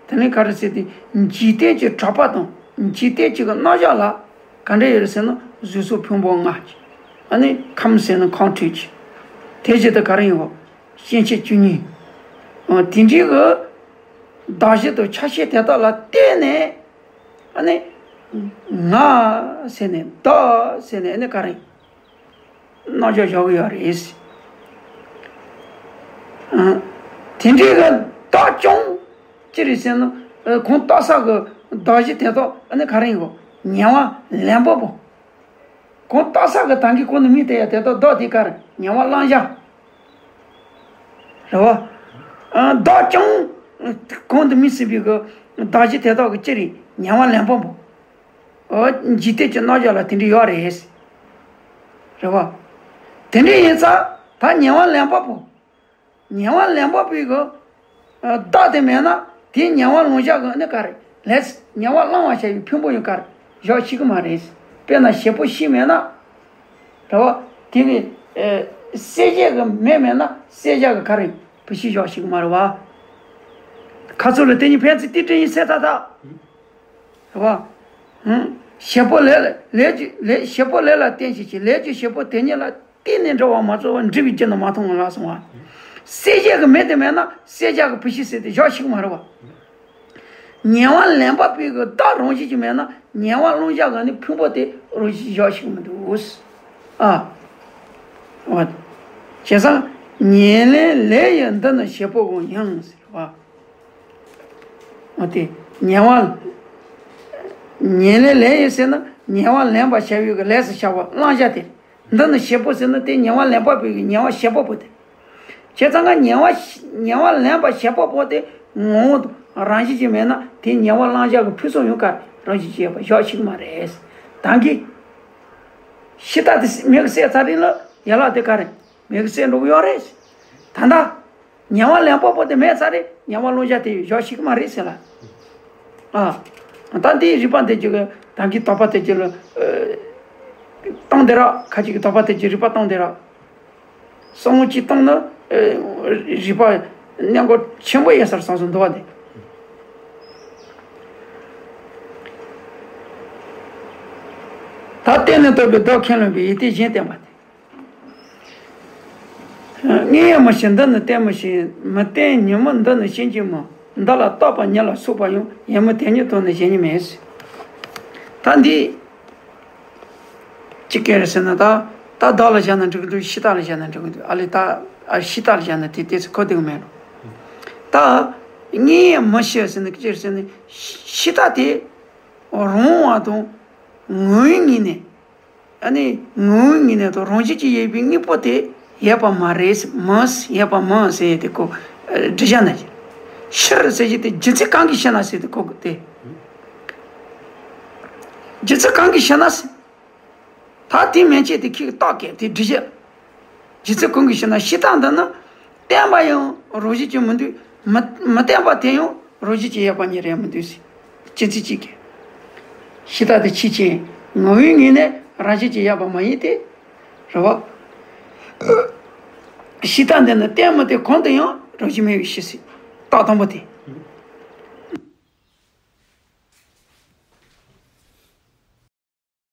དེ་ནས་ག་རེ་ཟེར་ཏེ། འཇིག་རྟེན་གྱི་གྲགས་པ་དང་འཇིག་རྟེན་གྱི་རྣམ་གཞག་ལ་ག་འདྲ་ཡོད་རེད་ཟེར་ན། གཟུགས་སོགས་ཕུང་པོ་ལྔ། ཨ་ནི་ཁམས་ཟེར་ན་ཁམས་སྤྲུལ་གྱི། དེ་བཞིན་དུ་ག་རེ་ཡིན་གོ། སྐྱེ་མཆེད་བཅུ་གཉིས། ཨ། དེ་འདྲའི་གི་གདགས་གཞི་དང་ཆ་ཤས་དེ་དག་ལ་བརྟེན་ནས། ཨ་ནི་ང་ཟེར་ནས་བདག་ཟེར་ནས། ཨ་ནི་ག་རེ་རྣམ་གཞག་བཞག་གི་ཡོད་རེད། ཨ། དེ་འདྲའི་གི་བདག་ཀྱང་ཅི་རེད་ཟེར་ན། ཨ། གང་རྟོགས་ས་གི་གདགས་གཞི་དེ་དག་ཨ་ནི་ག་རེ་ཡིན་གོ། ཉེ་བར་ལེན་པ་པོ། གང་རྟོགས་ས་གི་ད་གིན་གོང་དུ་སྨོས་ཏེ་ཡ་དེ་དག་བདག་དེ་ག་རེ། ཉེ་བར་བླང་བྱ། རེད་བ། ཨ། བདག་ཀྱང་གོང་དུ་སྨོས་ཟིན་པའི་གི་གདགས་གཞི་དེ་དག་གི་ཅི་རེད། ཉེ་བར་ལེན་པ་པོ། ཨོ། འཇིག་རྟེན་གྱི་རྣམ་གཞག་ལ་དེ་འདྲ་ཡོད་རེད། རེད་བ། དེ་འདྲ་ཡིན་ཙང་ད་ཉེ་བར་ལེན་པ་པོ། ཉེ་བར་ལེན་པ་པོའི་གི་ཨ། བདག་དེ་མེད་ན་དེའི་ཉེ་བར་ལེན་བྱ་གི་ནི་ག་རེ། ལས་ཉེ་བར་བླང་བར་བྱ་བའི་ཕུང་པོ་ཡང་ག་རེ་བཞག་ཤེས་ཀྱི་མ་རེད། དཔེར་ན་བྱེད་པོ་ཤིག་མེད་ན། རེད་བ། དེ་གི་ཨ། བསལ་བྱེད་ཀྱི་མེ་མེད་ན་བསལ་བྱ་གི་ག་རེ་བུད་ཤིང་བཞག་ཤེས་ཀྱི་མ་རེད་བ། ཁ་ཚུར་ལ་དེ་གཉིས་ཕན་ཚུན་ཏིག་ཏིག་ཡིན་ཟེར་ད་ད། རེད་བ། ཧུམ། བྱེད་པོ་ལས་ལ་ལས་ཀྱི་ལས། བྱེད་པོ་ལས་ལ་བརྟེན་བྱེད་ཀྱི་ལས་ཀྱི་བྱེད་པོ་དེ་ཉིད་ལ་བརྟེན་ནས་འབྲེལ་བ་མ་རྩོལ་བར་འབྲས་བུའི་རྒྱུ་ནི་མ་མཐོང་ངོ་ལ་སོང་བ། བསལ་བྱེད་ཀྱི་མེ་དེ་མེད་ན་བསལ་བྱ་གི་བུད་ཤིང་ཟེར་དེ་བཞག་ཤེས་ཀྱི་མ་རེད་བ། ཉེ་བར་ལེན་པ་པོའི་གི་བདག་རང་བཞིན་གྱིས་མེད་ན་ཉེ་བར་ལེན་བྱ་གི་ནི་ཕུང་པོ་དེ་རང་བཞིན་བཞག་ཤེས་ཀྱི་མི་འདུག། ཨ། འོ། བྱས་ཙང་ཉེར་ལེན་ལས་ཡིན་འདི་ནི་བྱེད་པོ་གང་ཡིན་ཟེར་བ། འོ་དེ། ཉེ་བར། ཉེར་ལེན་ལས་ཡིན་ཟེར་ན་ཉེ་བར་ལེན་པར་བྱ་བའི་གི་ལས་སུ་བྱ་བ་བླང་བྱ་དེ། འདི་ནི་བྱེད་པོ་ཟེར་ན་དེ་ཉེ་བར་ལེན་པ་པོའི་གི་ཉེ་བར་བྱེད་པ་པོ་དེ། བྱས་ཙང་ང་ཉེ་བར་ཉེ་བར་ལེན་པར་བྱེད་པ་པོ་དེ་ངོ་བོ་རང་བཞིན་གྱིས་མེད་ན་དེ་ཉེ་བར་བླང་བྱ་གི་ཕུན་སུམ་ཡོད་ཀ་རང་བཞིན་གྱིས་ཡོད་པ་བཞག་ཤེས་ཀྱི་མ་རེད། ད་གིན་ཕྱི་ལྟ་དེ་མེ་གིས་བསལ་ཚར་རེད་ལ། ཡན་ལག་དེ་ག་རེ་མེ་གིས་བསལ་འགྲོ་གི་ཡོད་རེད། ད་ལྟ། ཉེ་བར་ལེན་པ་པོ་དེ་མེད་ཚར་རེད། ཉེ་བར་ལེན་བྱ་དེ་བཞག་ཤེས་ཀྱི་མ་རེད་ཟེར་ལ། ཨ། ད་འདིའི་རིགས་པ་དེ་ཅིག་གི་ད་གིན་དོགས་པ་དེ་ཅིག་ལ། ཨ། སྟོང་དེ་ར་ཁ་ཅིག་གི་དོགས་པ་དེ་ཅིག་རིགས་པ་སྟོང་དེ་ར། གསང་བ་གཅིག་སྟོང་ན། ཨ། རིགས་པ་གནད་འགག་ཆེན་པོ་ཡོད་སར་སོང་སོང་འདུག་བ་དེ། ད་བརྟེན་ནས་རྟོགས་པའི་བདག་ཁས་ལེན་པའི་ཡིད་དེ་གཞན་བསྟན་པ་སྟེ། དངོས་ཡོད་མི་ཤེས་འདི་ནི་བརྟེན་མི་ཤེས། མི་བརྟེན་ཉིད་མིན་འདི་ནི་ཤེས་ཀྱི་མིན། འདི་ལ་རྟོག་པ་ཉིད་ལ་སོགས་པ་ཡང་། ཡིད་མིན་དེ་ཉིད་དོན་ནི་གཞན་ཉིད་མིན། ད་འདི་ཅི་སྐད་རེད་ཟེར་ན། ད་ད་བདག་ལ་བཞག་ན་འགྲིག་གི་འདུག། ཕྱི་ལྟ་ལ་བཞག་ན་འགྲིག་གི་འདུག། ཨ་ལས་ད། ཨ། ཕྱི་ལྟ་ལ་བཞག་ན་དེ་དེ་ཚོ་གོ་བདེ་གི་མེད་རུང་། ད་དངོས་ཡོད་མི་ཤེས་ཟེར་ན་ཅི་རེད་ཟེར་ན། ཕྱི་ལྟ་དེ་རང་དབང་དང་ངོ་བོའི་ངོས་ནས། ཨ་ནི་ངོ་བོའི་ངོས་ནས་དང་རང་བཞིན་གྱིས་ཡོད་པའི་དངོས་པོ་དེ་ཡོད་པ་མ་རེད། མིན། ཡོད་པ་མིན་ཟེར་ཏེ་གོ། འགྲེལ་བཤད་ན་ཕྱིར་ཟེར་གྱི་དེ་རྒྱུ་མཚན་གང་གིས་ཕྱིར་ན་ཟེར་ཏེ་གོ་གི་སྟེ། རྒྱུ་མཚན་གང་གིས་ཕྱིར་ན་ཟེར། ད་དེ་མན་ཆད་དེ་ཁྱེད་ཀྱིས་བརྟག་གེ། དེ་འགྲེལ་བཤད། རྒྱུ་མཚན་གང་གིས་ཕྱིར་ན་ཕྱི་ལྟ་འདི་ནི་བརྟེན་པ་ཡང་རང་བཞིན་གྱིས་མི་འདུག། མི་མི་བརྟེན་པ་དེ་ཡང་རང་བཞིན་གྱིས་ཡོད་པ་ཉིད་རེད་མི་འདུག་ཟེར། རྒྱུ་མཚན་གཅིག་གིས། ཕྱི་ལྟ་དེ་ཕྱི་ཕྱིར་ངོ་བོའི་ངོས་ནས་རང་བཞིན་གྱིས་ཡོད་པ་མ་ཡིན་ཏེ། རེད་བ། ཕྱི་ལྟ་འདི་ནི་བརྟེན་མི་བརྟེན་གང་དུ་ཡང་རང་བཞིན་མེད་པའི་ཕྱིར་ཟེར། རྟགས་དང་པོ་དེ།